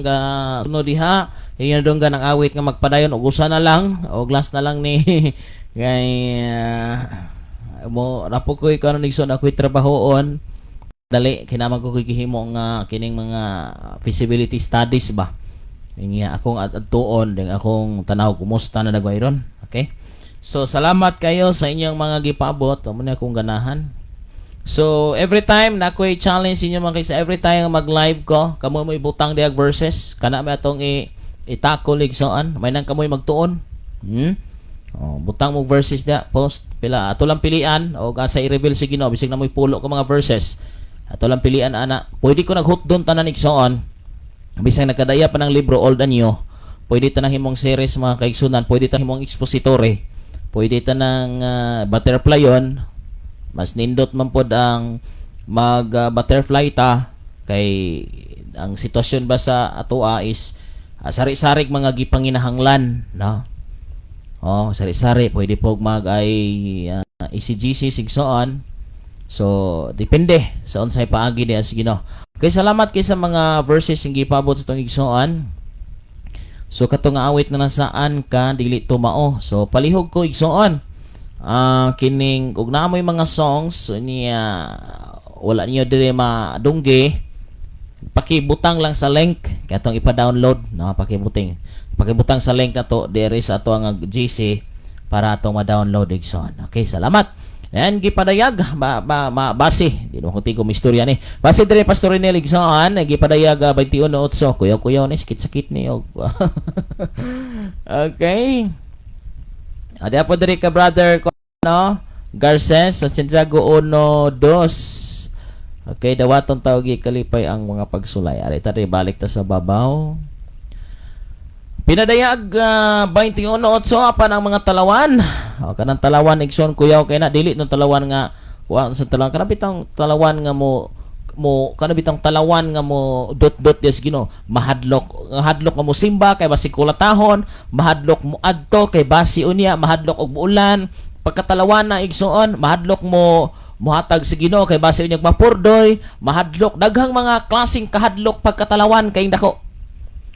sunod diha. Inyo donggan ang awit nga magpadayon og usa na lang og last na lang ni kay mo rapo ko'y kanon, igsoon, ako'y trabahoon. Dali kinamang ko ko'y gihimo nga kining mga feasibility studies ba. Nga akong adtuon ding akong tanaw kumusta na nagway ron. Okay? So salamat kayo sa inyong mga gipaabot. Amo na akong ganahan. So every time na ako'y challenge inyo, mga kaysa, every time nga mag-live ko, kamo mo ibutang diag verses, kana may atong i itakol, igsoon, may nang kamoy magtuon. Oh, butang mo verses dia, post pila ato lang pilian o asa i-reveal si Ginoo bisag na mo'y pulo ka mga verses. Ato lang pilian ana. Pwede ko naghutdon tanan, igsoon. Bisag nagkadaya pa ng libro, old and new. Pwede ta nang himong series, mga kaigsunan, pwede ta himong expository. Pwede ta nang butterfly yon. Mas nindot man pod ang mag butterfly ta kay ang sitwasyon ba sa atoa is sari-sarig mga gipanginahanglan, no? Oh, sari-sari pwede po mag ay ECGC sigsoon. So, depende sa unsay paagi diha sa Ginoo. Okay, salamat kay sa mga verses nga gipabot sa itong igsoon. So kato nga awit na nasaan ka dili tumao. So palihog ko, igsoon. Kining ug naa moy mga songs niya wala niyo diri madunggi, pakibutang lang sa link kay atong ipa-download, no? Pakibutang sa link ato diri sa ato ang GC para atong ma-download, igsoon. Okay, salamat. And gipadayag ba, ba, ma, base di mo ko tigom istorya ni base diri, Pastor Renel, igsoon, gipadayag 21:08. Kuyaw-kuyaw ni sakit-sakit ni og okay. Adi po diri ka brother ko, no, Garces sa Santiago 1:2. Okay, dawaton tawag kalipay ang mga pagsulay. Ari ta balik ta sa babaw. Pinadayag 21:8 apan ang mga talawan. O kanang talawan, igsoon, kuyaw kay na dili nung talawan nga kuha sa talawan, kanang bitang talawan nga mo mo kanang bitang talawan nga mo dot dot yes Ginoo, mahadlok, hadlok nga mo simba kay basi kulatahon, mahadlok mo adto kay basi unya mahadlok og muulan pagkatalawan na, igsoon, mahadlok mo muhatag sa Ginoo kay basi unya mapurdoy, mahadlok, daghang mga klaseng kahadlok pagkatalawan kay dako.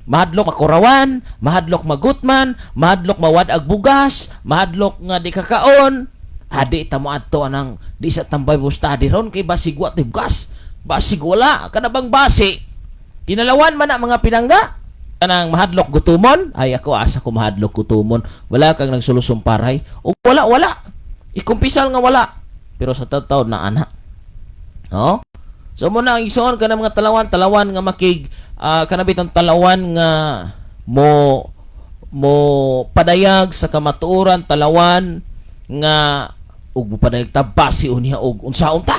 Mahadlok makurawan, mahadlok magutman, mahadlok mawad-ag bugas, mahadlok nga di kakaon. Adi ta mo adto anang di sa tambay study ron kay basig wa ti bugas. Basig wala kana bang basi. Tinalawan man na mga pinangga. Kanang mahadlok gutumon, ay ako asa ko mahadlok gutumon. Wala kang nagsulusumpa,ray. O wala wala. Ikumpisal nga wala. Pero sa taon na ana. No? So mo na ang igsoon ka mga talawan, talawan nga makig kanabit ang talawan nga mo mo padayag sa kamatuoran, talawan nga ug mo padayag ta basi unya og unsaon ta.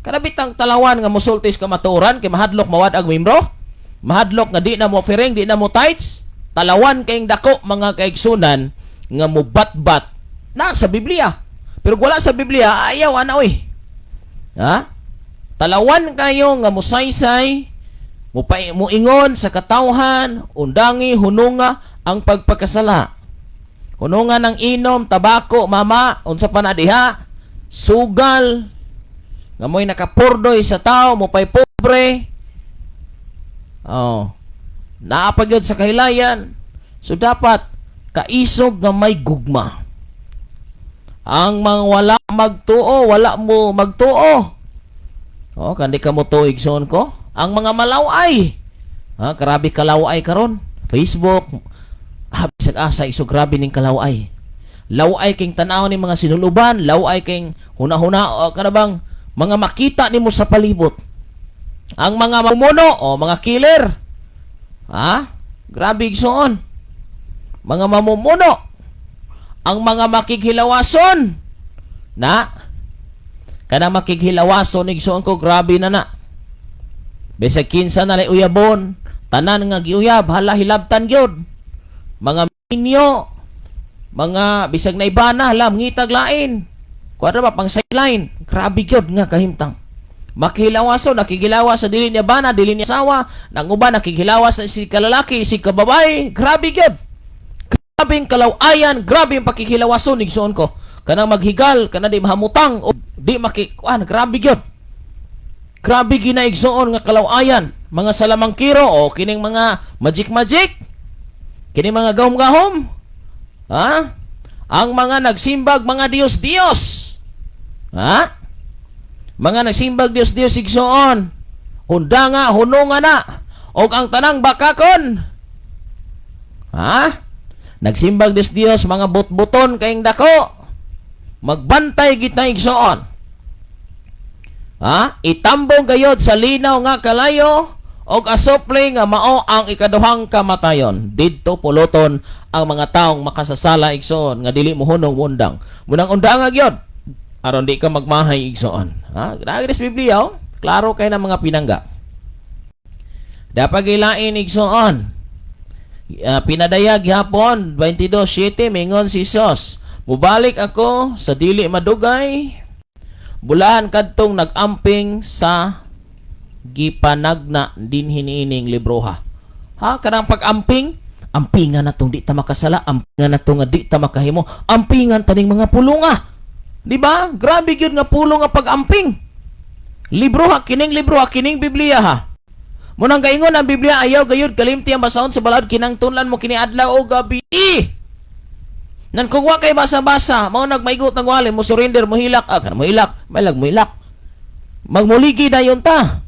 Kanabit ang talawan nga mosulti sa kamatuoran kay mahadlok mawad ang membro, mahadlok nga di na mo offering, di na mo tithes. Talawan kayong dako, mga kaigsunan, nga mo bat-bat na sa Biblia. Pero wala sa Biblia, ayaw ana oy. Ha? Talawan kayo nga musaysay, muingon sa katawhan, undangi, hununga ang pagpakasala. Hununga ng inom, tabako, mama, unsa pa na diha, sugal, nga mo'y nakapurdoy sa tao, mo pa'y pobre. Oh. Naa pa gyud sa kahilayan. So dapat kaisog nga may gugma. Ang mga wala magtuo, wala mo magtuo. Oh, kandi ka mo tuig soon ko. Ang mga malaway. Ha, grabe kalaway karon. Facebook, bisag asa iso grabe ning kalaway. Laway king tanaw ni mga sinuluban, laway king huna-huna o kana bang mga makita nimo sa palibot. Ang mga mamumuno o mga killer. Ha? Grabe, igsoon. Mga mamumuno. Ang mga makighilawason. Na kana makighilawason, igsoon ko, grabe na na. Bisag kinsa na lay uyabon, tanan nga giuyab, hala, hilabtan gyud. Mga minyo, mga bisag na iba na, hala, ngitag lain. Kuwara ba pang sideline, grabe gyud nga kahimtang. Makihilawason, nakikilawas sa dili niya bana, dili niya asawa, nang uban nakikilawas na si kalalaki, si kababae, grabe gyud. Grabe ang kalawayan, grabe ang pakikilawason, igsoon ko. Kanang maghigal, kanang di mahamutang, o Di makikuan, grabe gyud. Grabe ginaigsoon nga kalawayan, mga salamangkiro o kining mga magic magic. Kining mga gahom-gahom. Ha? Ang mga nagsimbag mga Diyos-Diyos. Ha? Mga nagsimbag Diyos-Diyos, igsoon. Undanga, hununga na. Og ang tanang bakakon. Ha? Nagsimbag Diyos-Diyos, mga butbuton kayong dako. Magbantay kita, igsoon. Ha? Itambong gayod sa linaw nga kalayo og asopli nga mao ang ikaduhang kamatayon. Didto puluton ang mga taong makasasala, igsoon, nga dili mohunong mundang. Munang undang gyud aron di ka magmahay, igsoon. Ha? Grabe sa Biblia, oh. Klaro kay na, mga pinangga. Dapat gilain, igsoon. Pinadayag gihapon 22:7, mingon si Jesus, "Mubalik ako sa dili madugay, bulahan kadtong nag-amping sa gipanagna dinhi niining libroha." Ha, kanang pag-amping, ampingan na tong di ta makasala, ampingan na tong nga di ta makahimo, ampingan taning mga pulunga. Di ba? Grabe gyud nga pulong nga pag-amping. Libro ha, kining libro ha, kining Biblia ha. Munang gaingon ang Biblia, ayaw gayud kalimti ang basahon sa balaod, kinang tunlan mo kini adlaw o gabi. Nan kung wa kay basa-basa, mao nagmaigot ng wali, mo surrender, mo hilak, ah, kana mo hilak, mailag mo hilak. Magmuligi dayon ta.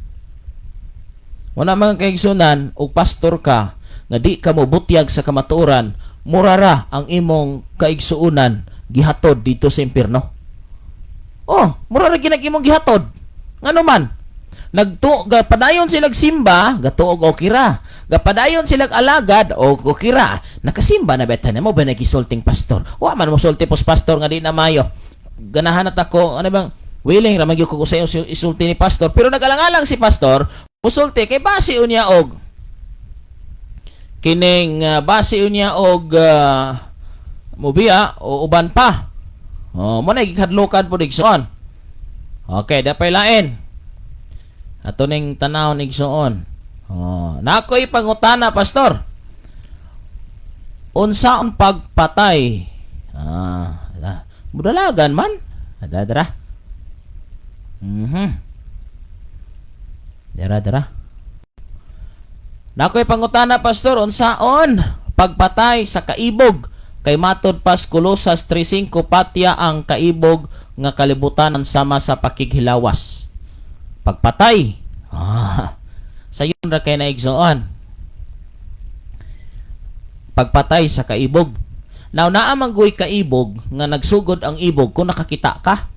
Wala, mga kaigsunan, og pastor ka nga di ka mo butyag sa kamatuoran, murara ang imong kaigsuunan gihatod dito sa impierno. Oh, murara ginag imong gihatod. Ngano man? Nagtu gapadayon silag simba, gatuog okay ra. Gapadayon silag alagad og okay ra. Nakasimba na beta mo ba nagisulting pastor? Wa man mo sulti pos pastor nga di na mayo. Ganahan at ako, ano bang willing ra magyud ko sa iyo isulti ni pastor, pero nagalangalang si pastor musulti kay base unya og kining base unya og mubiya o uban pa. Oh, mo na gikadlukan po, igsoon. Okay, dapay lain. Ato ning tanaw, igsoon. Oh, nakoy pangutana, pastor. Unsaon pagpatay? Ah, ala. Budalagan man. Ada dara. Dara dara. Nakoy pangutana, pastor, unsaon pagpatay sa kaibog kay matod pas Kolosas 3:5, patya ang kaibog nga kalibutan sama sa pakighilawas. Pagpatay. Ah, sayon ra kay na, igsoon. Pagpatay sa kaibog. Now, naa man guy kaibog nga nagsugod ang ibog kung nakakita ka.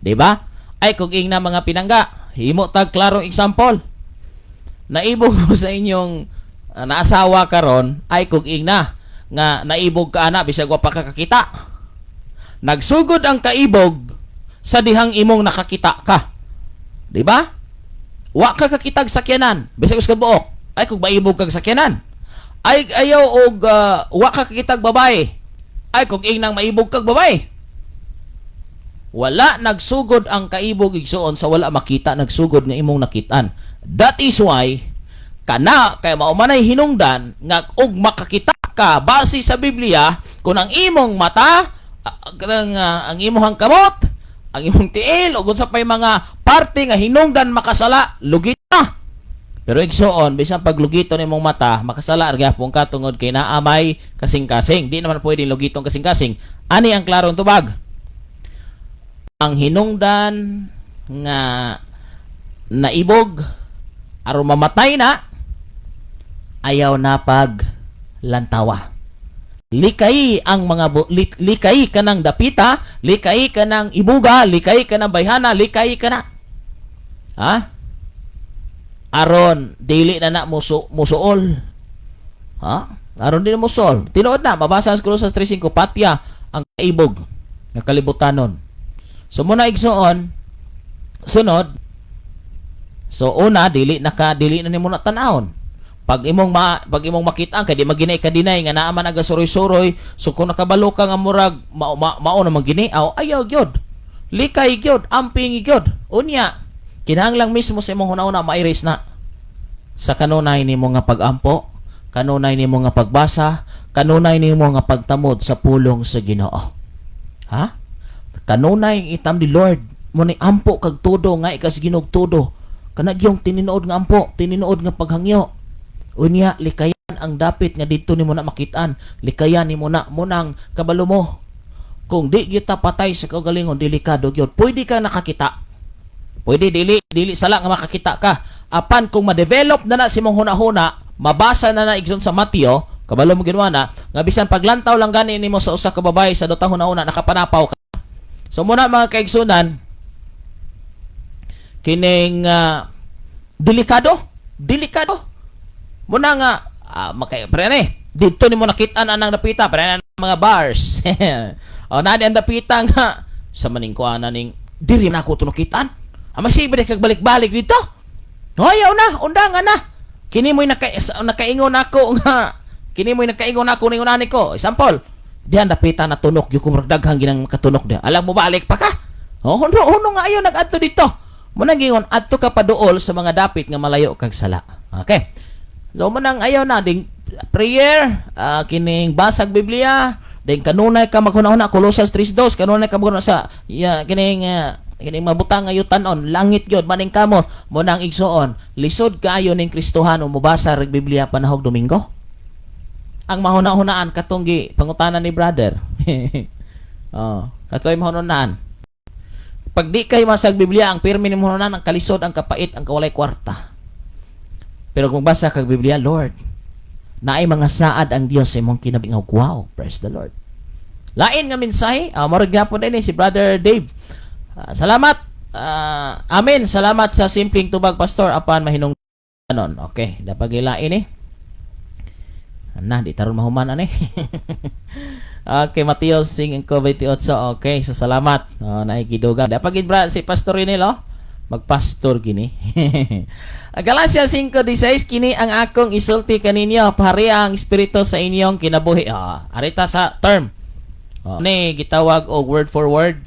Di ba? Ay kung ingna, mga pinangga, himo tag klarong example. Naibog mo sa inyong naasawa karon, ay kung ingna nga naibog ka ana bisag wa pa ka kakita. Nagsugod ang kaibog sa dihang imong nakakita ka. Di ba? Wa ka kakitag sakyanan, bisag us ka buok. Ay kung maibog kag sakyanan. Ay ayaw og wa ka kakitag babae. Ay kung ingnang maibog kag babae. Wala nagsugod ang kaibog, igsuon, sa wala makita, nagsugod nga imong nakitaan. That is why kana kay mao manay hinungdan nga og makakita ka base sa Biblia, kung ang imong mata, kanang, ang imong kamot, ang imong tiil ug unsa pay mga parte nga hinungdan makasala, lugit na. Pero igsuon, bisan paglugiton imong mata, makasala ra gyapon ka tungod kay naa may kasing-kasing. Di naman pwedeng lugiton kasing-kasing. Ani ang klarong tubag. Ang hinungdan nga naibog aron mamatay na, ayaw na pag lantawa. Likay ang mga likay ka ng dapita, likay ka ng ibuga, likay ka ng bayhana, likay ka na. Ha? Aron dili na na musuol. Ha? Aron dili musuol. Tinuod na mabasa sa Kolosas 3:5, patya ang kaibog nga kalibutanon. So muna, igsuon, sunod. So una, dili na ka dili na nimo na tan-awon. Pag imong makita kay di maginay ka dinay nga naa man aga suroy-suroy, so kung nakabalo ka nga murag mao ma, mao na man aw ayaw gyud. Likay gyud, amping gyud. Unya, kinahanglang mismo sa imong hunahuna ma-erase na sa kanunay nimo nga pag-ampo, kanunay nimo nga pagbasa, kanunay nimo nga pagtamod sa pulong sa Ginoo. Ha? Kanunay itam ni Lord. Mo ni ampo kag todo nga ikas Ginoo todo. Kana gyung tinuod nga ampo, tinuod nga paghangyo. Unya likayan ang dapit nga didto nimo na makitaan. Likayan nimo na mo nang kabalo mo. Kung di kita patay sa kaugalingon, delikado gyud. Pwede ka nakakita. Pwede dili dili sala nga makakita ka. Apan kung ma-develop na na si mong hunahuna, mabasa na na igsoon sa Mateo, kabalo mo ginawa na, nga bisan paglantaw lang gani nimo sa usa ka babae sa dotang hunahuna, nakapanapaw ka. So muna, mga kaigsunan, kining delikado, delikado. Muna nga makay pre eh, didto nimo nakit-an anang dapita, pre na mga bars. O nadi ang dapita nga sa maning kuana ning diri na ako tunukitan. Ama siya kag balik-balik dito. Hoy, ayaw na, undangan na. Kini mo'y nakaingon ako nga kini mo'y nakaingon ako ning unani ko. Example, dihan dapita na tunok yung kumurag daghang ginang makatunok diha. Alam mo balik pa ka? Oh, huno huno nga ayo nag-adto dito. Mo nang gingon adto ka paduol sa mga dapit nga malayo kag sala. Okay. So mo nang ayaw na ding prayer, kining basag Biblia, ding kanunay ka maghuna-huna, Colossus 3:2, kanunay ka maghuna sa ya, kining mabutang nga yutanon, langit gyud maning kamot mo nang igsuon. Lisod kaayo ning Kristohano mobasa reg Biblia panahog Domingo. Ang mahuna-hunaan katong gi pangutana ni brother. Oh, katoy mahununaan. Pag di kay masag Biblia, ang pirmi ni mahununan ang kalisod, ang kapait, ang kawalay kwarta. Pero kung basa kag Biblia, Lord, naay mga saad ang Dios sa imong kinabuhi. Wow, praise the Lord. Lain nga mensahe, murag gyapon din si Brother Dave. Salamat. Amen. Salamat sa simpleng tubag, Pastor, apan mahinungdanon. Okay, dapat gilain eh. Na, di taron mahuman ani. Okay, Mateo 5:28. Okay, so salamat. Oh, naikidugang. Dapat gid bra si Pastor Rinel, oh. Magpastor gini. Galatia 5:16, "Kini ang akong isulti kaninyo, paharia ang espiritu sa inyong kinabuhi." Arita sa term. Oh, ni gitawag og word for word,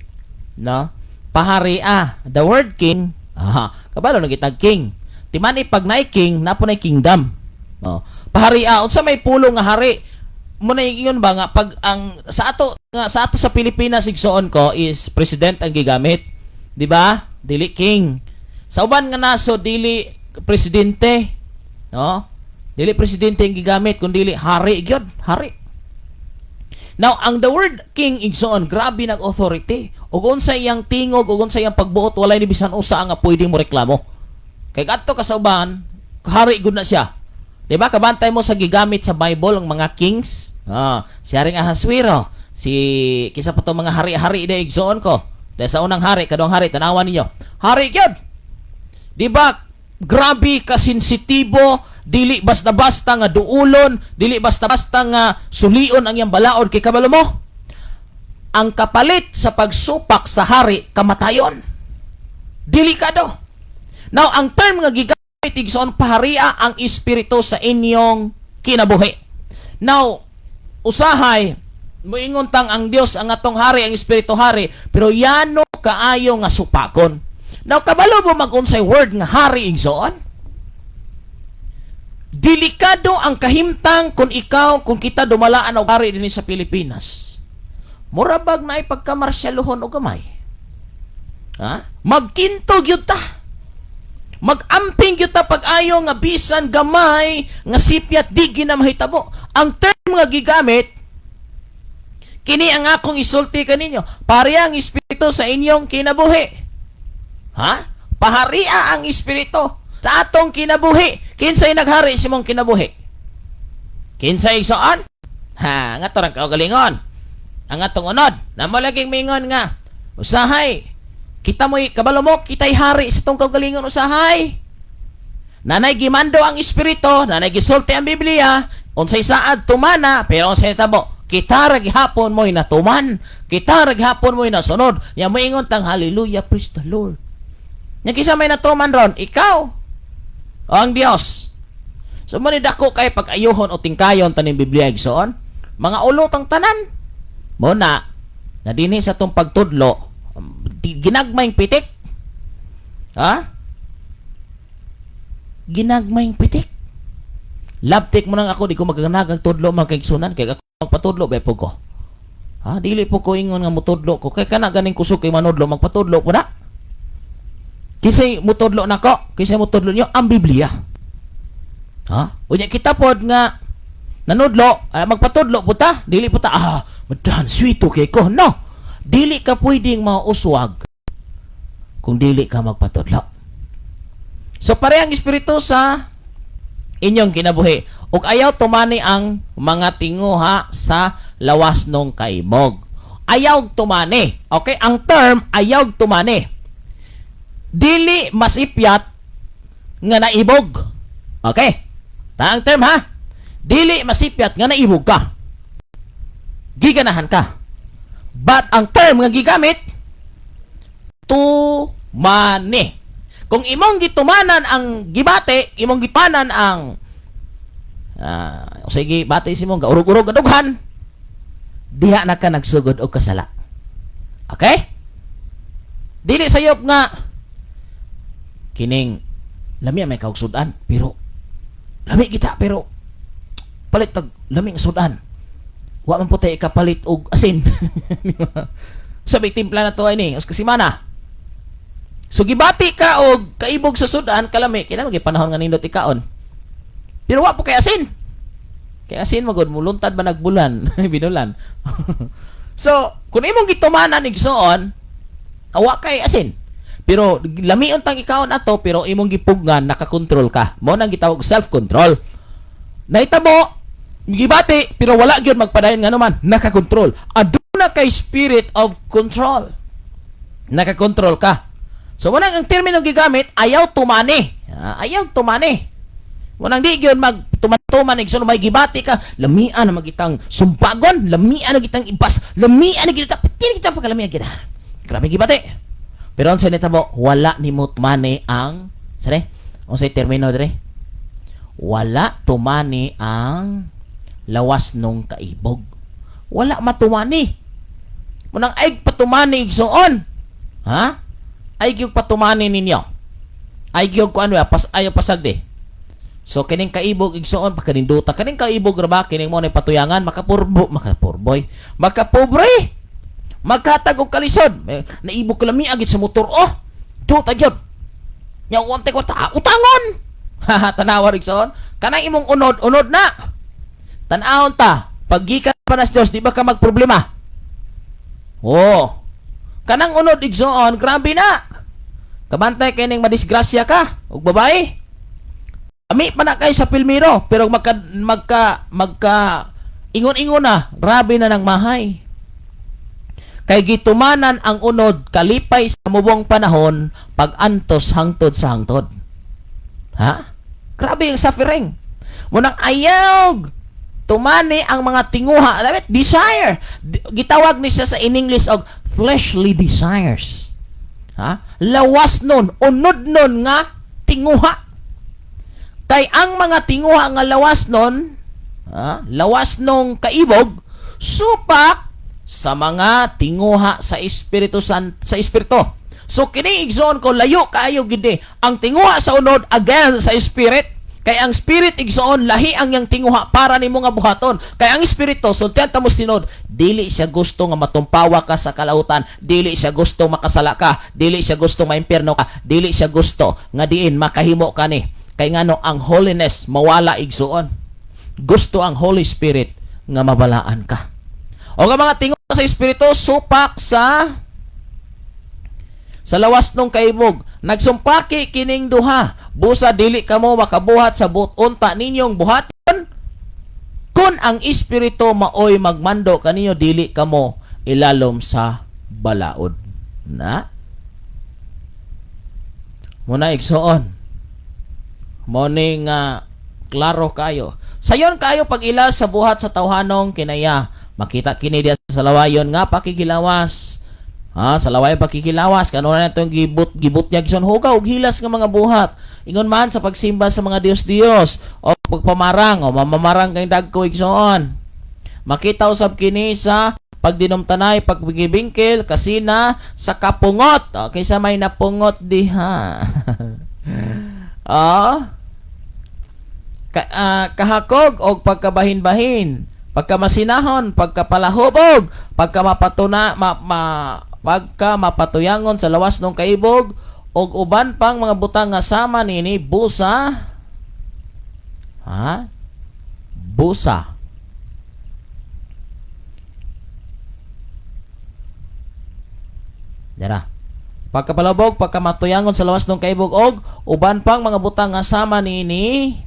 no? Paharia, the word king. Aha, kabalo na gitag king. Timani pag naay king, napo nay kingdom. Oh. Paharia, unsa may pulong nga hari? Mo na ingon ba nga pag ang sa ato sa Pilipinas, igsoon ko, is president ang gigamit. Di ba? Dili king. Sa uban nga naso dili presidente, no? Dili presidente ang gigamit kun dili hari gyud, hari. Now, ang the word king, igsoon, grabe nag authority. Ug unsa iyang tingog ug unsa iyang pagbuot, walay ni bisan usa nga pwede mo reklamo. Kay kadto ka sa uban, hari gud na siya. Di ba? Kabantay mo sa gigamit sa Bible ang mga kings. Si Haring Ahasuero, si kisa pa to mga hari-hari da, igsoon ko. Dahil sa unang hari, kaduhang hari, tanawan ninyo. Hari gyud. Di ba? Grabe ka sensitibo, dili basta-basta nga duulon, dili basta-basta nga sulion ang iyang balaod kay kabalo mo. Ang kapalit sa pagsupak sa hari, kamatayon. Delikado. Now, ang term nga gigamit, igsoon, paharia ang espiritu sa inyong kinabuhi. Now, usahay moingon tang ang Dios ang atong hari, ang espiritu hari, pero yano kaayo nga supakon. Now, kabalo mo mag-unsay word nga hari, igsoon? Delikado ang kahimtang kung ikaw, kung kita dumalaan og hari dinhi sa Pilipinas. Mura bag naay pagkamarsyalohan og gamay. Ha? Magkinto gyud ta. Mag-amping gyud ta pag-ayo nga bisan gamay nga sipyat di gina mahitabo. Ang term nga gigamit, "Kini ang akong isulti kaninyo, paharia ang espiritu sa inyong kinabuhi." Ha? Paharia ang espiritu sa atong kinabuhi. Kinsay naghari sa imong kinabuhi? Kinsay, igsoon? Ha, nga to rang kaugalingon. Ang atong unod, namo laging mingon nga usahay kita mo'y kabalo mo, kita'y hari sa itong kaugalingon usahay. Nanay gimando ang espiritu, nanay gisulti ang Biblia, unsay saad tumana, pero unsay tabo, kita ra gihapon mo'y natuman, kita ra gihapon mo'y nasunod. Ya moingon tang hallelujah, praise the Lord. Nya kinsa may natuman ron? Ikaw o ang Dios? So mo ni dako kay pag-ayuhon o tingkayon taning Biblia, igsoon. Mga ulo tang tanan. Mo na dinhi sa tong pagtudlo, ginagmayng pitik. Ha? Ginagmayng pitik. Labtik mo nang ako di ko magaganag tudlo, mga kaigsunan, kay ako magpatudlo ba po ko. Ha, dili po ko ingon nga mutudlo ko kay kana ganing kusog kay manudlo magpatudlo po na. Kinsay mutudlo nako, kinsay mutudlo niyo? Ang Biblia. Ha? Unya kita pod nga nanudlo, magpatudlo po ta, dili po ta, madan, sweeto kay ko. No. Dili ka pwedeng mauswag kung dili ka magpatudlo. So parehang espiritu sa inyong kinabuhi. Ug ayaw tumani ang mga tinguha sa lawas nung kaibog. Ayaw tumani. Okay? Ang term, ayaw tumani. Dili masipyat nga naibog. Okay? Ta ang term, ha? Dili masipyat nga naibog ka. Giganahan ka. But ang term nga gigamit, tumani. Kung imong gitumanan ang gibati, imong gitumanan ang sige, bati si mong gaurog-urog adughan, diha na ka nagsugod og kasala. Okay? Dili sayop nga kining lami may kaugsudan, pero lami kita, pero palit tag lami nga sudan. Wa man po tayo ikapalit og asin. Di ba? Sabi timpla na to ay ni, os kasimana. So gibati ka og kaibog sa sudan kalami, kina magi panahon nga nindot ikaon. Pero wa po kay asin. Kay asin magod muluntad ba nagbulan, binulan. So, kung imong gitumanan, igsoon, awa kay asin. Pero lamion tang ikaon ato, pero imong gipugngan, nakakontrol ka. Mo nang gitawag self-control. Nahitabo, gibati, pero wala gyud magpadayon nga naman, nakakontrol. Aduna kay spirit of control. Nakakontrol ka. So unang ang termino gigamit, ayaw tumani. Ayaw tumani. Munang di gyud mag tuman-tuman, igsoon, may gibati ka, lamian na magitang sumbagon, lamian na gitang ibas, lamian na gitang pati kita pagkalamian gid. Grabe gibati. Pero unsa nitabo, wala nimo tumani ang sare? Unsay termino dire? Wala tumani ang lawas nung kaibog. Wala matumani. Munang ay patumani, igsoon. Ha? Ay gyud patumani ninyo. Ay gyud ko ano pas ayo pasagdi. So kining kaibog, igsoon, pagkaninduta kaning kaibog ra ba, kining mo ni patuyangan makapurbo, makapurboy, makapobre. Magkatag og kalisod. Eh, naibog ka lami agit sa motor, oh. Duta gyud. Nya wante ko ta utangon. Haha, tanawa, igsoon. Kanang imong unod, unod na. Tan-awon ta, paggikan pa na sa Dios, di ba ka magproblema? Oh. Kanang unod, igsoon, grabe na. Kabantay kay ning madisgrasya ka ug babae. Ami pa na kay sa pilmiro, pero magka magka magka ingon-ingon na, grabe na ng mahay. Kay gitumanan ang unod, kalipay sa mubong panahon, pag-antos hangtod sa hangtod. Ha? Grabe ang suffering. Munang ayaw tumani ang mga tinguha, dapat desire. Gitawag ni siya sa in English og fleshly desires. Ha? Lawas nun, unod nun nga tinguha. Kay ang mga tinguha nga lawas nun, ha? Lawas nung kaibog, supak sa mga tinguha sa Espiritu San, sa Espiritu. So kini, igsoon ko, layo kaayo gid ang tinguha sa unod against sa spirit. Kay ang spirit, igsoon, lahi ang yang tinguha para nimo nga buhaton. Kay ang espiritu, sultian ta mo tinuod, dili siya gusto nga matumpawa ka sa kalautan, dili siya gusto makasala ka, dili siya gusto maimpierno ka, dili siya gusto nga diin makahimo ka ni. Kay ngano, ang holiness mawala, igsoon. Gusto ang Holy Spirit nga mabalaan ka. O nga mga tinguha sa espiritu supak sa lawas nung kaibog. Nagsumpaki kining duha. Busa dili kamo makabuhat sa buot-unta ninyong buhaton. Kung ang espiritu maoy magmando kaninyo, dili kamo ilalom sa balaod. Na? Muna, igsoon. Mo ni nga klaro kayo. Sayon kayo pag-ila sa buhat sa tawhanong kinaya. Makita kini diya sa lawayon nga pakikilawas. Ha, sa lawayon pakikilawas kano na itong gibut gibut niya gison hugaw og hilas nga mga buhat. Ingon man sa pagsimba sa mga dios-dios o pagpamarang o mamamarang kay dagko, igsoon. Makita usab kini sa pagdinumtanay, pagbigibingkil, kasina, sa kapungot. O, kaysa may napungot diha. Kahakog og pagkabahin-bahin, pagkamasinahon, pagkapalahubog, pagka mapatuna, ma, ma, pagka mapatuyangon sa lawas ng kaibog. Og uban pang mga butang nga sama nini, busa, ha, busa. Dara. Pagkapalabog, pagkamatuyangon sa lawas ng kaibog og uban pang mga butang nga sama niini,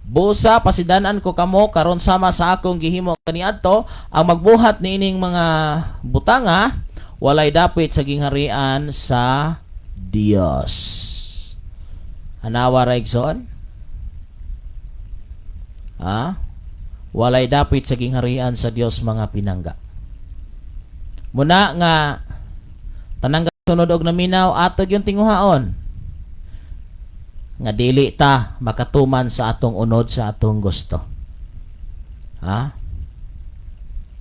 busa, pasidanan ko kamo karon sama sa akong gihimo kaniadto. Ang magbuhat niining mga butanga walay dapit sa gingharian sa Dios. Anawa ra, igsoon? Ha? Walay dapit sa gingharian sa Dios, mga pinangga. Muna nga tanang sunod og naminaw, ato yung tinguhaon nga dili ta makatuman sa atong unod, sa atong gusto. Ha?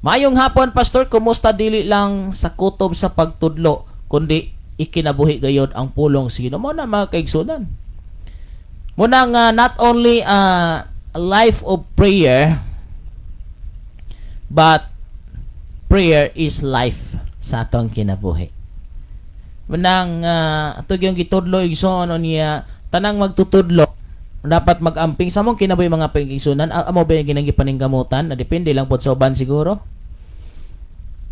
Maayong hapon, pastor, kumusta? Dili lang sa kutob sa pagtudlo kundi ikinabuhi gayod ang pulong sa Ginoo. Mo na, mga kaigsunan. Muna nga not only a life of prayer but prayer is life sa atong kinabuhi. Manang ato yung gitudlo, igsoon, niya tanang magtutudlo dapat magamping sa among kinabuhi, mga pagigsunan. Amo ba yung ginang gipaningkamutan na depende lang pod sa uban? Siguro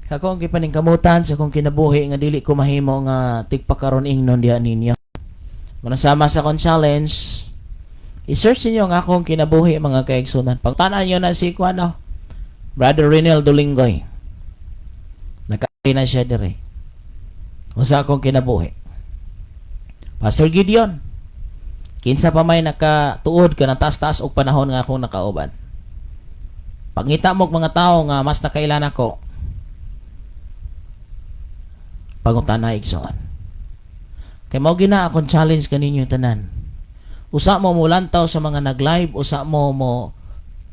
ako ang gipaningkamutan sa akong kinabuhi nga dili ko mahimo nga tigpakaron ingnon diha ninyo. Manang sama sa akong challenge, i-search ninyo ang akong kinabuhi, mga kaigsunan. Pagtanan nyo na si kuano, Brother Renel Dulingoy, naka na siya dire sa akong kinabuhi. Pastor Gideon, kinsa pa may nakatuod ka ng taas-taas og panahon nga akong nakauban. Pangita mo og mga tao nga mas nakailan ako. Pangutana, igsoon. Kay mao gina akong challenge kaninyo tanan. Usa mo mulantaw sa mga nag-live, usa mo mo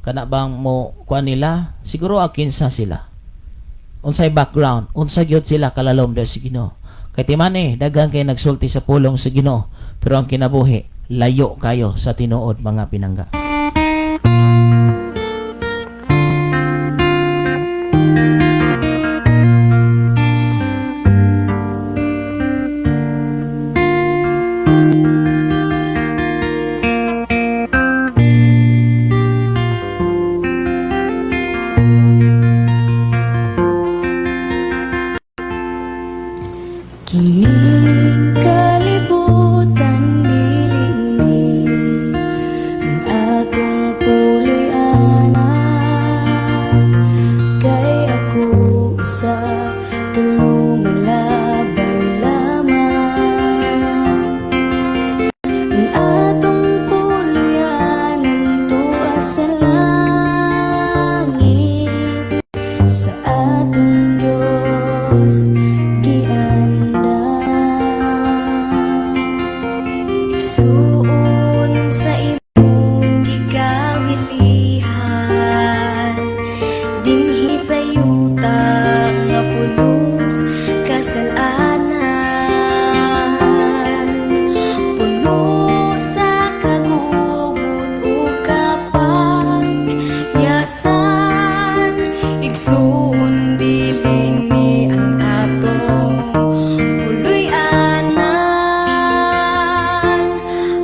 kana bang mo kuan nila, siguro akinsa sila. Unsay background, unsa gyud sila kalalom sa Ginoo. Kay timan eh, daghan kay nagsulti sa pulong sa Ginoo, pero ang kinabuhi layo kayo sa tinuod, mga pinangga. Kining kalibutan dili ni ang atong puloy-anan, kay ako usa ka lumalabay lamang. Ang atong puloy-anan tuwa sa langit, sa atong Diyos giandam. Igsuon sa imong gikawilihan dinhi sa yuta nga pulos kasalanan, puno sa kagubot ug kapagyasan. Igsuon, dili ni ang atong puloy-anan.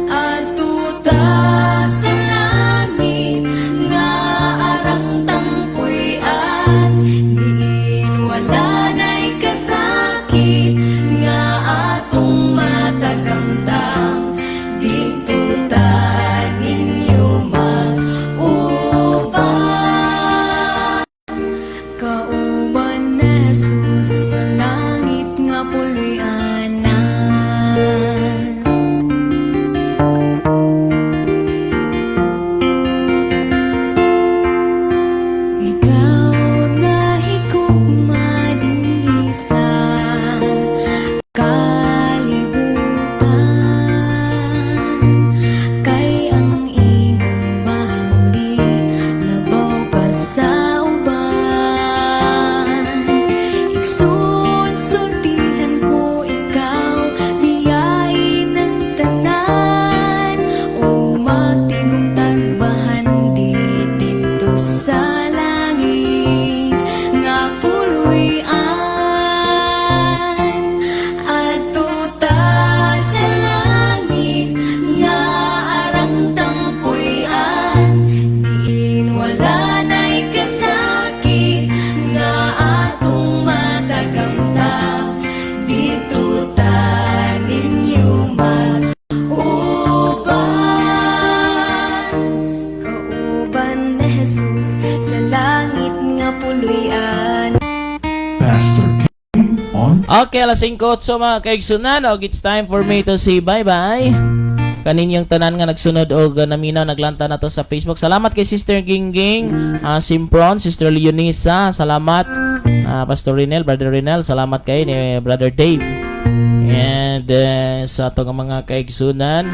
Adto ta sa langit nga arang tang puy-an, diin wala na'y kasakit nga atong matagamtam. Didto ta ninyo mauban, kauban ni Jesus sa langit nga puloy-anan. Ikaw nahigugma dinhi sa kalibutan, kay ang imong bahandi labaw pa sa uban. Igsoon, sultihan ko. Okay, alas 5:08, mga kaigsunan. Og it's time for me to say bye-bye. Kaninyong tanan nga nagsunod og naminaw, naglanta na to sa Facebook. Salamat kay Sister Gingging, Simpron, Sister Leonisa, salamat. Pastor Rinel, Brother Rinel, salamat kay ni Brother Dave. And sa atong mga kaigsunan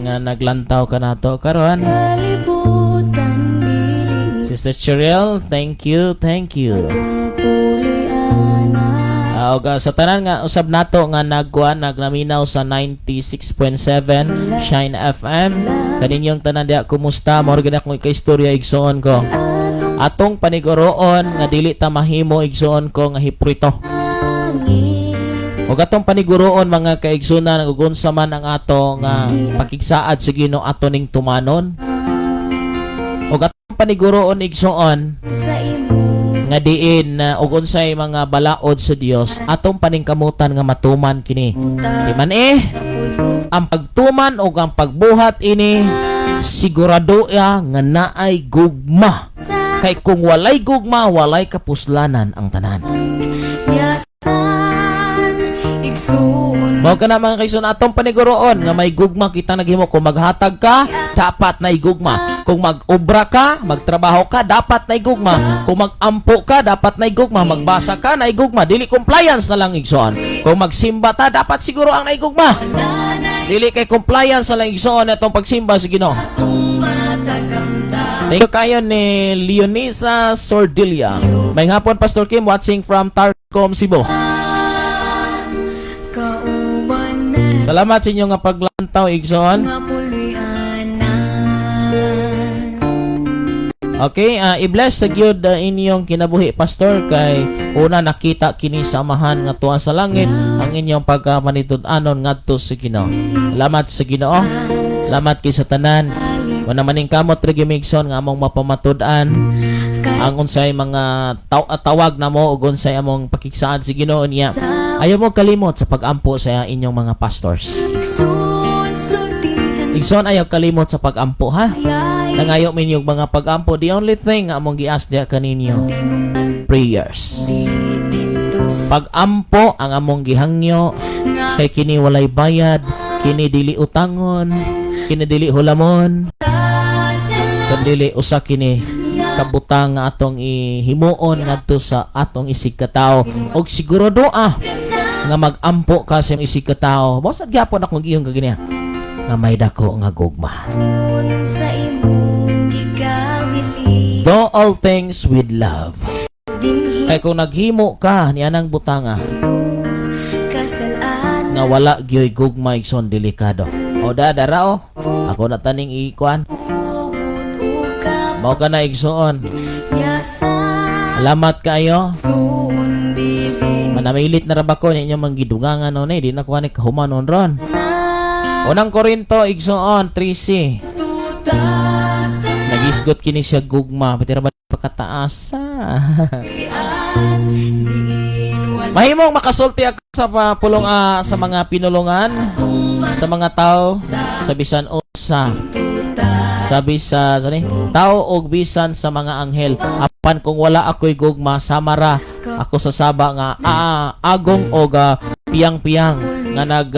nga naglantaw kanato karon. Kalibutan dili Sister Cheryl, thank you, thank you. Puloy ana. Og sa tanan nga usab nato nga nagkuan, nagnaminaw sa 96.7 Shine FM. Kaninyong tanan diha, kumusta? Mao gid akong ikaistorya, igsuon ko. Atong Atong paniguroon nga dili ta mahimo, igsuon ko, nga hiprito. Langit. Ug atong paniguroon, mga kaigsunan, ug unsa man ang ato nga pakigsaad sa Ginoo, ato ning tumanon. Ug atong paniguroon, igsuon, Sa imo nga diin na ug unsay mga balaod sa Dios, atong paningkamutan nga matuman kini. Di man eh Pulo ang pagtuman o ang pagbuhat ini, sigurado ya nga naay gugma. Sa Kay kung walay gugma, walay kapuslanan ang tanan. Yasan igsuon. Mao kana, mga kaigsoon, atong paniguroon nga may gugma kita naghimo. Kung maghatag ka, dapat na gugma. Kung mag-obra ka, magtrabaho ka, dapat na gugma. Kung mag-ampo ka, dapat na gugma. Magbasa ka, na gugma. Dili compliance na lang, igsoon. Kung magsimba ta, dapat siguro ang naigugma. Wala na Dili kay compliance na lang, igsoon, atong pagsimba sa Ginoo. Atong matagamta. Thank you kayo ni Leonisa Sordilia. May hapon, Pastor Kim, watching from Tarcom, Cebu. Kauban na Salamat sa inyong nga paglantaw, igsoon. Nga puloy ana. Okay, i-bless sa gyud inyong kinabuhi, Pastor, kay una nakita kini sa Amahan nga tuwa sa langit ang inyong pagkamanitud-anon ngadto sa Ginoo. Salamat sa Ginoo. Salamat kay sa tanan. Wala maning kamot ra gyud, igsoon, nga among mapamatud-an ang unsay mga tawag namo ug unsay among pakigsaad sa Ginoo niya. Ayaw mo kalimot sa pag-ampo sa inyong mga pastors. Igsoon, sultihan. Igsoon, ayaw kalimot sa pag-ampo, ha. Yay. Nangayo minyong mga pag-ampo. The only thing nga among gias diha kaninyo, prayers. Dito Pag-ampo ang among gihangyo nga kay kini walay bayad, kini dili utangon, kini dili hulamon, kun dili usa kini kabutang nga atong ihimuon ngadto sa atong isig katawo. Og sigurado nga mag-ampo ka sa imong isig katawo. Mao sad gyapon akong giyong kagini nga may dako nga gugma. Sa imong gikawili. Do all things with love. Dinhi Kay kung naghimo ka ni anang butanga kasalaan nga wala gyoy gugma, igsoon, delikado. O da dara o. Ako na taning ikuan. Ubot ukap. Mao ka na, igsoon. Yasan Salamat kaayo. Suon dili Manamilit na ra ba ko ninyo manggidungangan no ni di na ko ani kahuman on ron. Na Unang Korinto, igsoon, 3C. Tuta sa Nagisgot kini siya gugma, pati ra ba pagkataasa. Diin wala Mahimong makasulti ako sa pulong sa mga pinulungan, sa mga tao, sa bisan usa, Tuta sabi sa sorry, tao og bisan sa mga anghel. Apan kung wala ako'y gugma, samara ako sa saba nga agong og piyang-piyang nga nag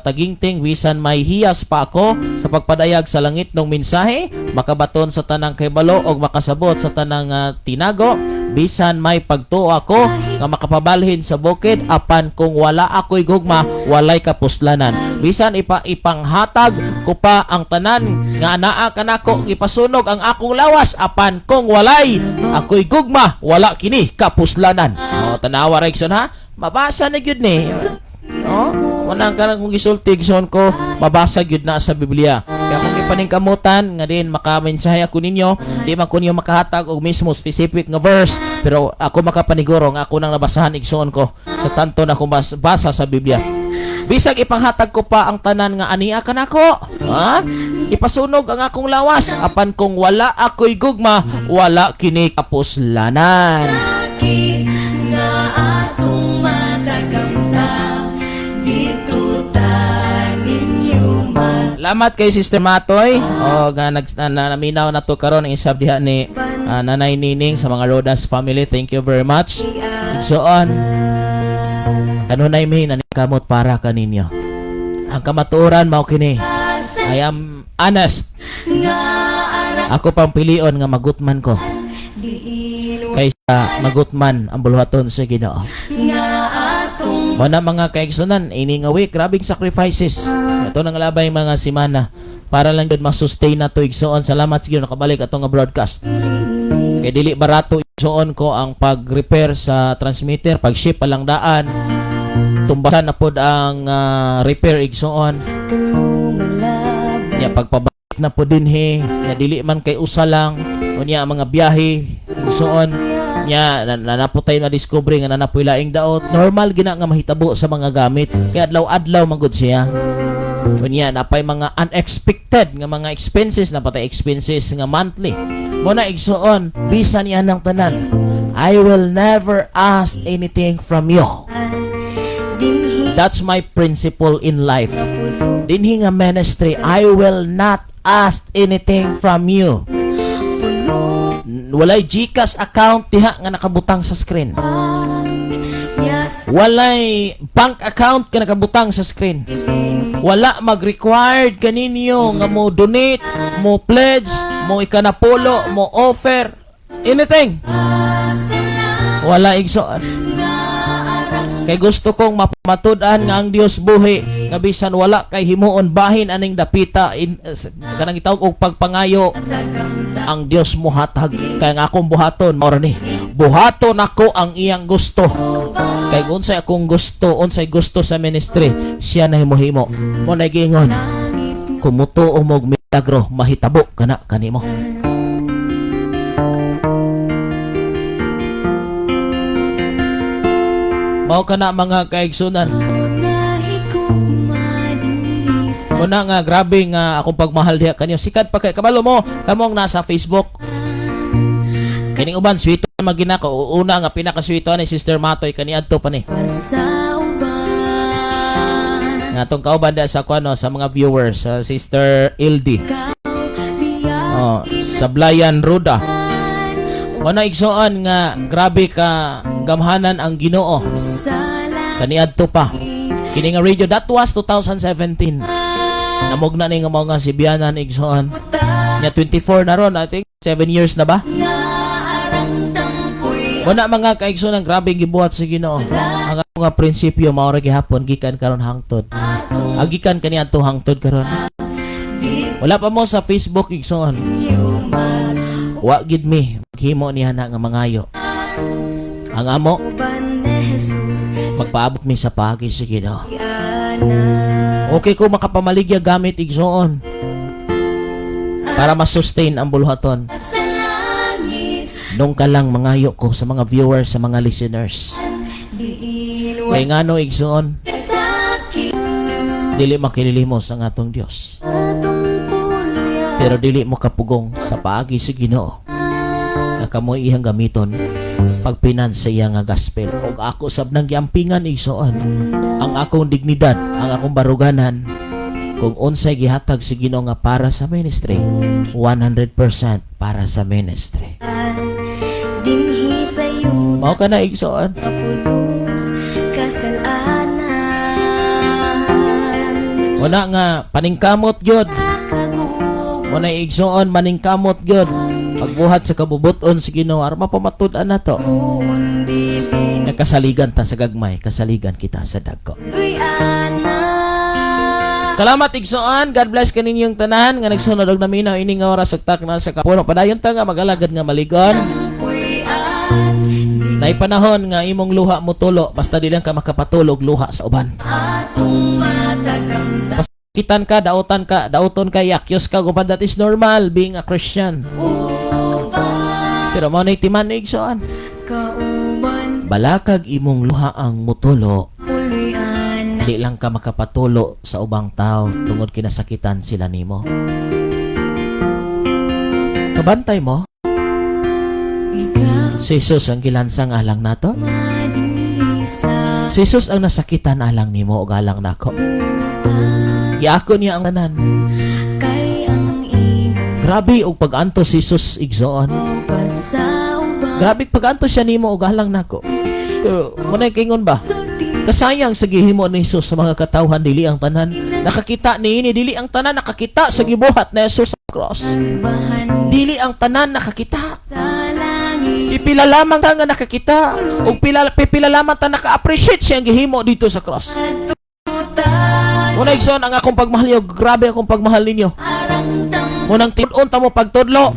tagingting. Bisan may hiyas pa ako sa pagpadayag sa langit ng mensahe, makabaton sa tanang kahibalo og makasabot sa tanang tinago, bisan may pagtuo ako nga makapabalhin sa bukid, apan kung wala ako'y gugma, walay kapuslanan. Bisan ipanghatag ko pa ang tanan nga anaa kanako, ipasunog ang akong lawas, apan kung walay ako'y gugma, wala kini kapuslanan. Oh, tanawa ra, igsoon, ha. Mabasa na gyud ni. No? Wala ka kung gisulti, igsoon ko, mabasa gyud na sa Biblia. Kaya kung ipaningkamutan nga din makamensahe ako ninyo, di man ko ninyo makahatag og mismo specific nga verse, pero ako makapaniguro nga ako nang nabasahan, igsoon ko, sa tanto na akong basa sa Biblia. Bisag ipanghatag ko pa ang tanan nga ania kanako, ha? Ipasunog ang akong lawas, apan kung wala ako'y gugma, wala kini kapuslanan. Laki nga atong matagamtam dito ta ninyo mat Salamat kay Sister Matoy o nga nag na, naminaw na to karon ang isab diha ni Nanay Nining sa mga Rodas family. Thank you very much. So on. Kanunay mi naningkamot para kaninyo. Ang kamatuoran mao kini. I am honest. Ako pang pilion nga magutman ko kaysa magutman ang buluhaton sa Ginoo. Mao na, mga kaigsunan, ini nga week, grabing sacrifices. Ito nang labay mga simana para lang jud ma-sustain na to, igsoon. Salamat sa Ginoo, nakabalik ato nga broadcast. Kay dili barato, igsoon ko, ang pag-repair sa transmitter, pag-ship pa lang daan. Tumbasan na pod ang repair, igsoon. Nya pagpabalik na po dinhi, nya dili man kay usa lang, unya ang mga biyahe, igsoon. Nya na napo tay na discover nga nanapoy laing daot. Normal gina nga mahitabo sa mga gamit. Kay adlaw-adlaw man gud siya. Unya napay mga unexpected nga mga expenses na patay expenses nga monthly. Mao na, igsoon, bisan niya ng tanan, I will never ask anything from you. That's my principle in life. Dinhi nga ministry, I will not ask anything from you. Walay GCash account diha nga nakabutang sa screen. Walay bank account nga nakabutang sa screen. Wala mag-required kaninyo nga mo donate, mo pledge, mo ikanapulo, mo offer, anything. Wala, igsoon. Kay gusto kong mapamatud-an nga ang Dios buhi nga bisan wala kay himuon bahin aning dapita kanang gitawag og pagpangayo, ang Dios mohatag. Kay ang akong buhaton mao ra ni, buhaton ako ang iyang gusto. Kay kung unsay akong gusto, unsay gusto sa ministry, siya na himo-himo mo na. Giingon, kung mutuo mo og milagro mahitabo kana kanimo. Mao kana, mga kaigsunan. Muna nga grabe nga akong pagmahal diha kanyo. Sikat pa kay kabalo mo kamong nasa Facebook. Kining uban sweet magina ko. Una nga pinaka sweet ni Sister Matoy kaniadto pa ni. Nga atong kauban diha sa kuano, sa mga viewers, sa Sister Ildi. Oh, Sablayan Ruda. Mao igsoon nga grabe ka gamhanan ang Ginoo. Kaniadto pa. Kini nga radio, that was 2017. Namugna ni nga mga Sibianan, igsoon. Nya 24 na ron, I think 7 years na ba? Wala, mga kaigsoon, ang grabe gibuhat sa Ginoo. Ang mga prinsipyo mao ra gihapon gikan karon hangtod. Agikan kaniadto hangtod karon. Wala pa mo sa Facebook, igsoon. Wa gid mi maghimo niya na nga mangayo. Ang amo magpaabot mi sa paagi sa Ginoo. Okay ko makapamaligya gamit, igsoon, para ma-sustain ang buluhaton. Nung ka lang mangayo ko sa mga viewers, sa mga listeners. Kay ngano, igsoon, dili makililimos ang atong Dios. Pero dili mo kapugong sa paagi sa Ginoo nga kamo iyang gamiton pagpinan sa iya nga gospel. Ug ako sab nang giampingan, igsoon, ang akong dignidad, ang akong baruganan, kung unsay gihatag sa Ginoo nga para sa ministry, 100% para sa ministry. Dinhi sa yuta Mao ka na, igsoon. Pulos kasalanan. Wala nga paningkamot gyud. Kagub Mao na, igsoon, maningkamot gyud. Pagbuhat sa kabubuton sa Ginoo aron mapamatud-an nato. Kung dili Nga kasaligan ta sa gagmay, kasaligan kita sa dagko. Uy, ana. Salamat, igsoon. God bless kaninyong tanan nga nagsunod og naminaw ini nga oras ug takna sa kapuno. Padayon ta nga magalagad nga maligon. Puy-an. Nay panahon nga imong luha motulo basta di lang ka makapatulog luha sa uban. Atong matagamta. Kitan ka, dautan ka, dauton ka, yakyos ka, gupan, that is normal being a Christian. Uban. Pero mao na'y timan, igsoon. Kauban. Balakag imong luha ang mutulo, Puloy-an. di lang ka makapatulo sa ubang tao tungod kinasakitan sila nimo. Kabantay mo, Ikaw si Jesus ang gilansang alang nato. Madinhi sa Si Jesus ang nasakitan alang nimo ug alang nako. Giako niya ang tanan. Kay ang imo Grabe og pag-antos si Jesus, igsoon. pasauban. Grabe pag-antos siya nimo ug alang nako. Pero muna kingon ba? Sulti. Kasayang sa gihimo ni Jesus sa mga katawhan, dili ang tanan nakakita niini, dili ang tanan nakakita sa gibuhat ni Jesus sa cross. Bahan Dili ang tanan nakakita. sa langit. Pipila lamang ta nga nakakita ug pipila lamang ta naka-appreciate siyang gihimo dito sa cross. Tutas. Muna, igsoon, ang akong pagmahal niyo, grabe akong pagmahal ninyo. Arang tang Munang tinud-on ta mo pagtudlo.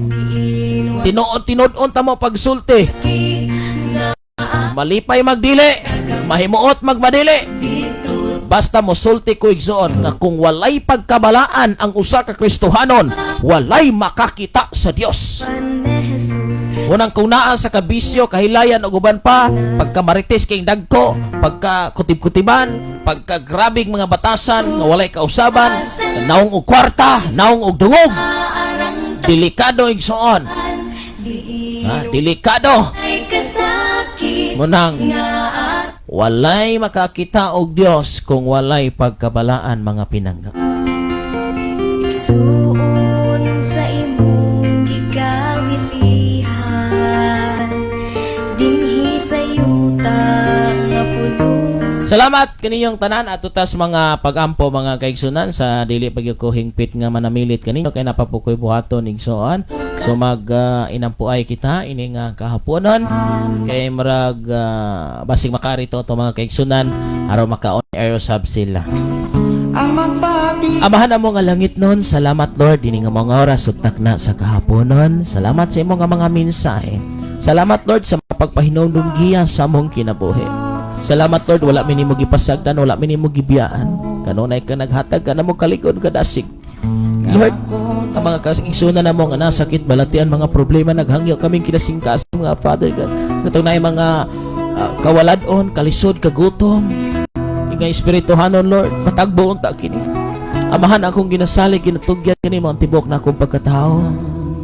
Tinuod tinud-on ta mo pagsulti. nga Malipay magdili, mahimuot magmadili. dito. Basta mo sulti ko, igsoon, nga kung walay pagkabalaan ang usa ka Kristohanon, walay makakita sa Dios. Pane Jesus. Unang kung naa sa kabisyo, kahilayan ug uban pa, pagka marites king dagko, pagka kutib-kutiban, pagka grabing mga batasan nga walay kausaban, naong og kwarta, naong og dungog, Arang delikado, igsoon. tan diin. Ha, delikado. Ay kasakit Munang nga at walay makakita og Dios kung walay pagkabalaan, mga pinangga. Igsuon sa imong gikawilihan dinhi sa yuta nga pulos. Salamat kaninyong tanan at tutas mga pagampo, mga kaigsunan, sa dili pagyud ko hingpit nga manamilit kaninyo kay napapukoy buhaton, igsoon. So mag inampuay kita ini nga kahaponon kay murag basig makarito to, mga kaigsunan, aron maka on air sab sila. Ang magpabi Amahan amo nga langit nun, salamat, Lord, ini nga mga oras ug takna sa kahaponon. Salamat sa imo nga mga mensahe. Salamat, Lord, sa mga pagpahinumdum giya sa among kinabuhi. Salamat, Lord, wala mi nimo gipasagdan, wala mi nimo gibiyaan. Kanunay ka naghatag ka namo kalig-on kadasig. Lord, ang mga kaigsunan namo nga nasakit, balatian, mga problema, naghangyo kaming kinasingkas, mga Father God. Katong naay mga kawaladon, kalisod, kagutom. Nga espirituhanon, Lord, patagbo unta kini. Amahan, akong ginasalig, ginatugyan kanimo ang tibok na akong pagkatao.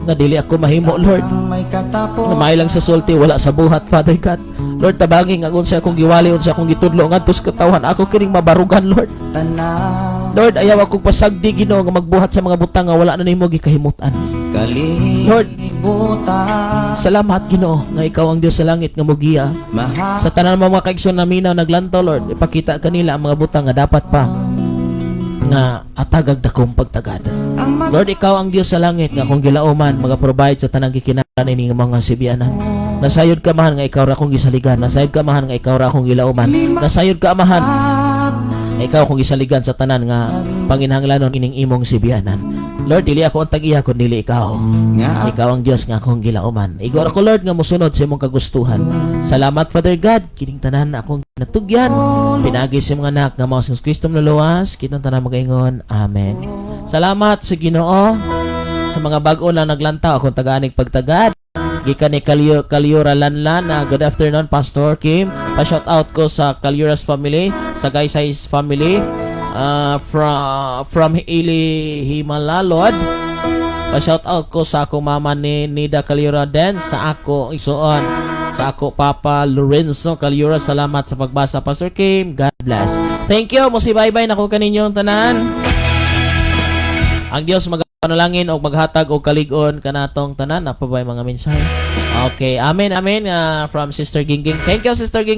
Nga dili ako mahimo, Lord. May katapos. Nga lang sa sulti, wala sa buhat, Father God. Lord, tabangi nga unsa akong giwali, unsa akong gitudlo ngadto sa katawhan, ako kining mabarugan, Lord. Tanaw. Lord, ayaw akong pasagdi, Ginoo, nga magbuhat sa mga butang nga wala na nimo gikahimutan. Lord. Kalibutan. Salamat, Ginoo, nga ikaw ang Dios sa langit nga mugiya. Mahal. Sa tanan mo mga kaigsoon naminaw naglantaw, Lord, ipakita kanila ang mga butang nga dapat pa nga atagag dakong pagtagad. Ang mag Lord, ikaw ang Dios sa langit nga akong gilauman, maga-provide sa tanang gikinahanglan ini nga mga sibianan. Nasayod ka, Amahan, nga ikaw ra akong gisaligan. Nasayod ka, Amahan, nga ikaw ra akong gilauman. Nasayod ka, Amahan, nga ikaw akong gisaligan sa tanan nga panginahanglanon ining imong sibianan. Lord, dili ako ang tag-iya kun dili ikaw. Nga Ikaw ang Dios nga akong gilauman. Igor ako, Lord, nga mosunod sa imong kagustuhan. Salamat, Father God, kining tanan akong natugyan. Pinagi sa mga anak nga mao si Kristo naluwas, kitang tanan magaingon. Amen. Salamat sa Ginoo sa mga bag-o lang naglantaw, akong tagaanig pagtagad. Gikan ni Kaliura Lanlan na good afternoon, Pastor Kim. Pa-shout out ko sa Kaliura's family, sa Gaysay's family, from Ili Himalalod. Pa-shout out ko sa akong mama ni Nida Kaliura den, sa ako isuon, sa ako papa Lorenzo Kaliura. Salamat sa pagbasa, Pastor Kim. God bless. Thank you. Musi bye-bye na ko kaninyong tanan. Ang Dios magpanalangin og maghatag og kalig-on kanatong tanan. Napa ba mga mensahe? Okay, amen, amen, from Sister Gingging. Thank you, Sister Gingging.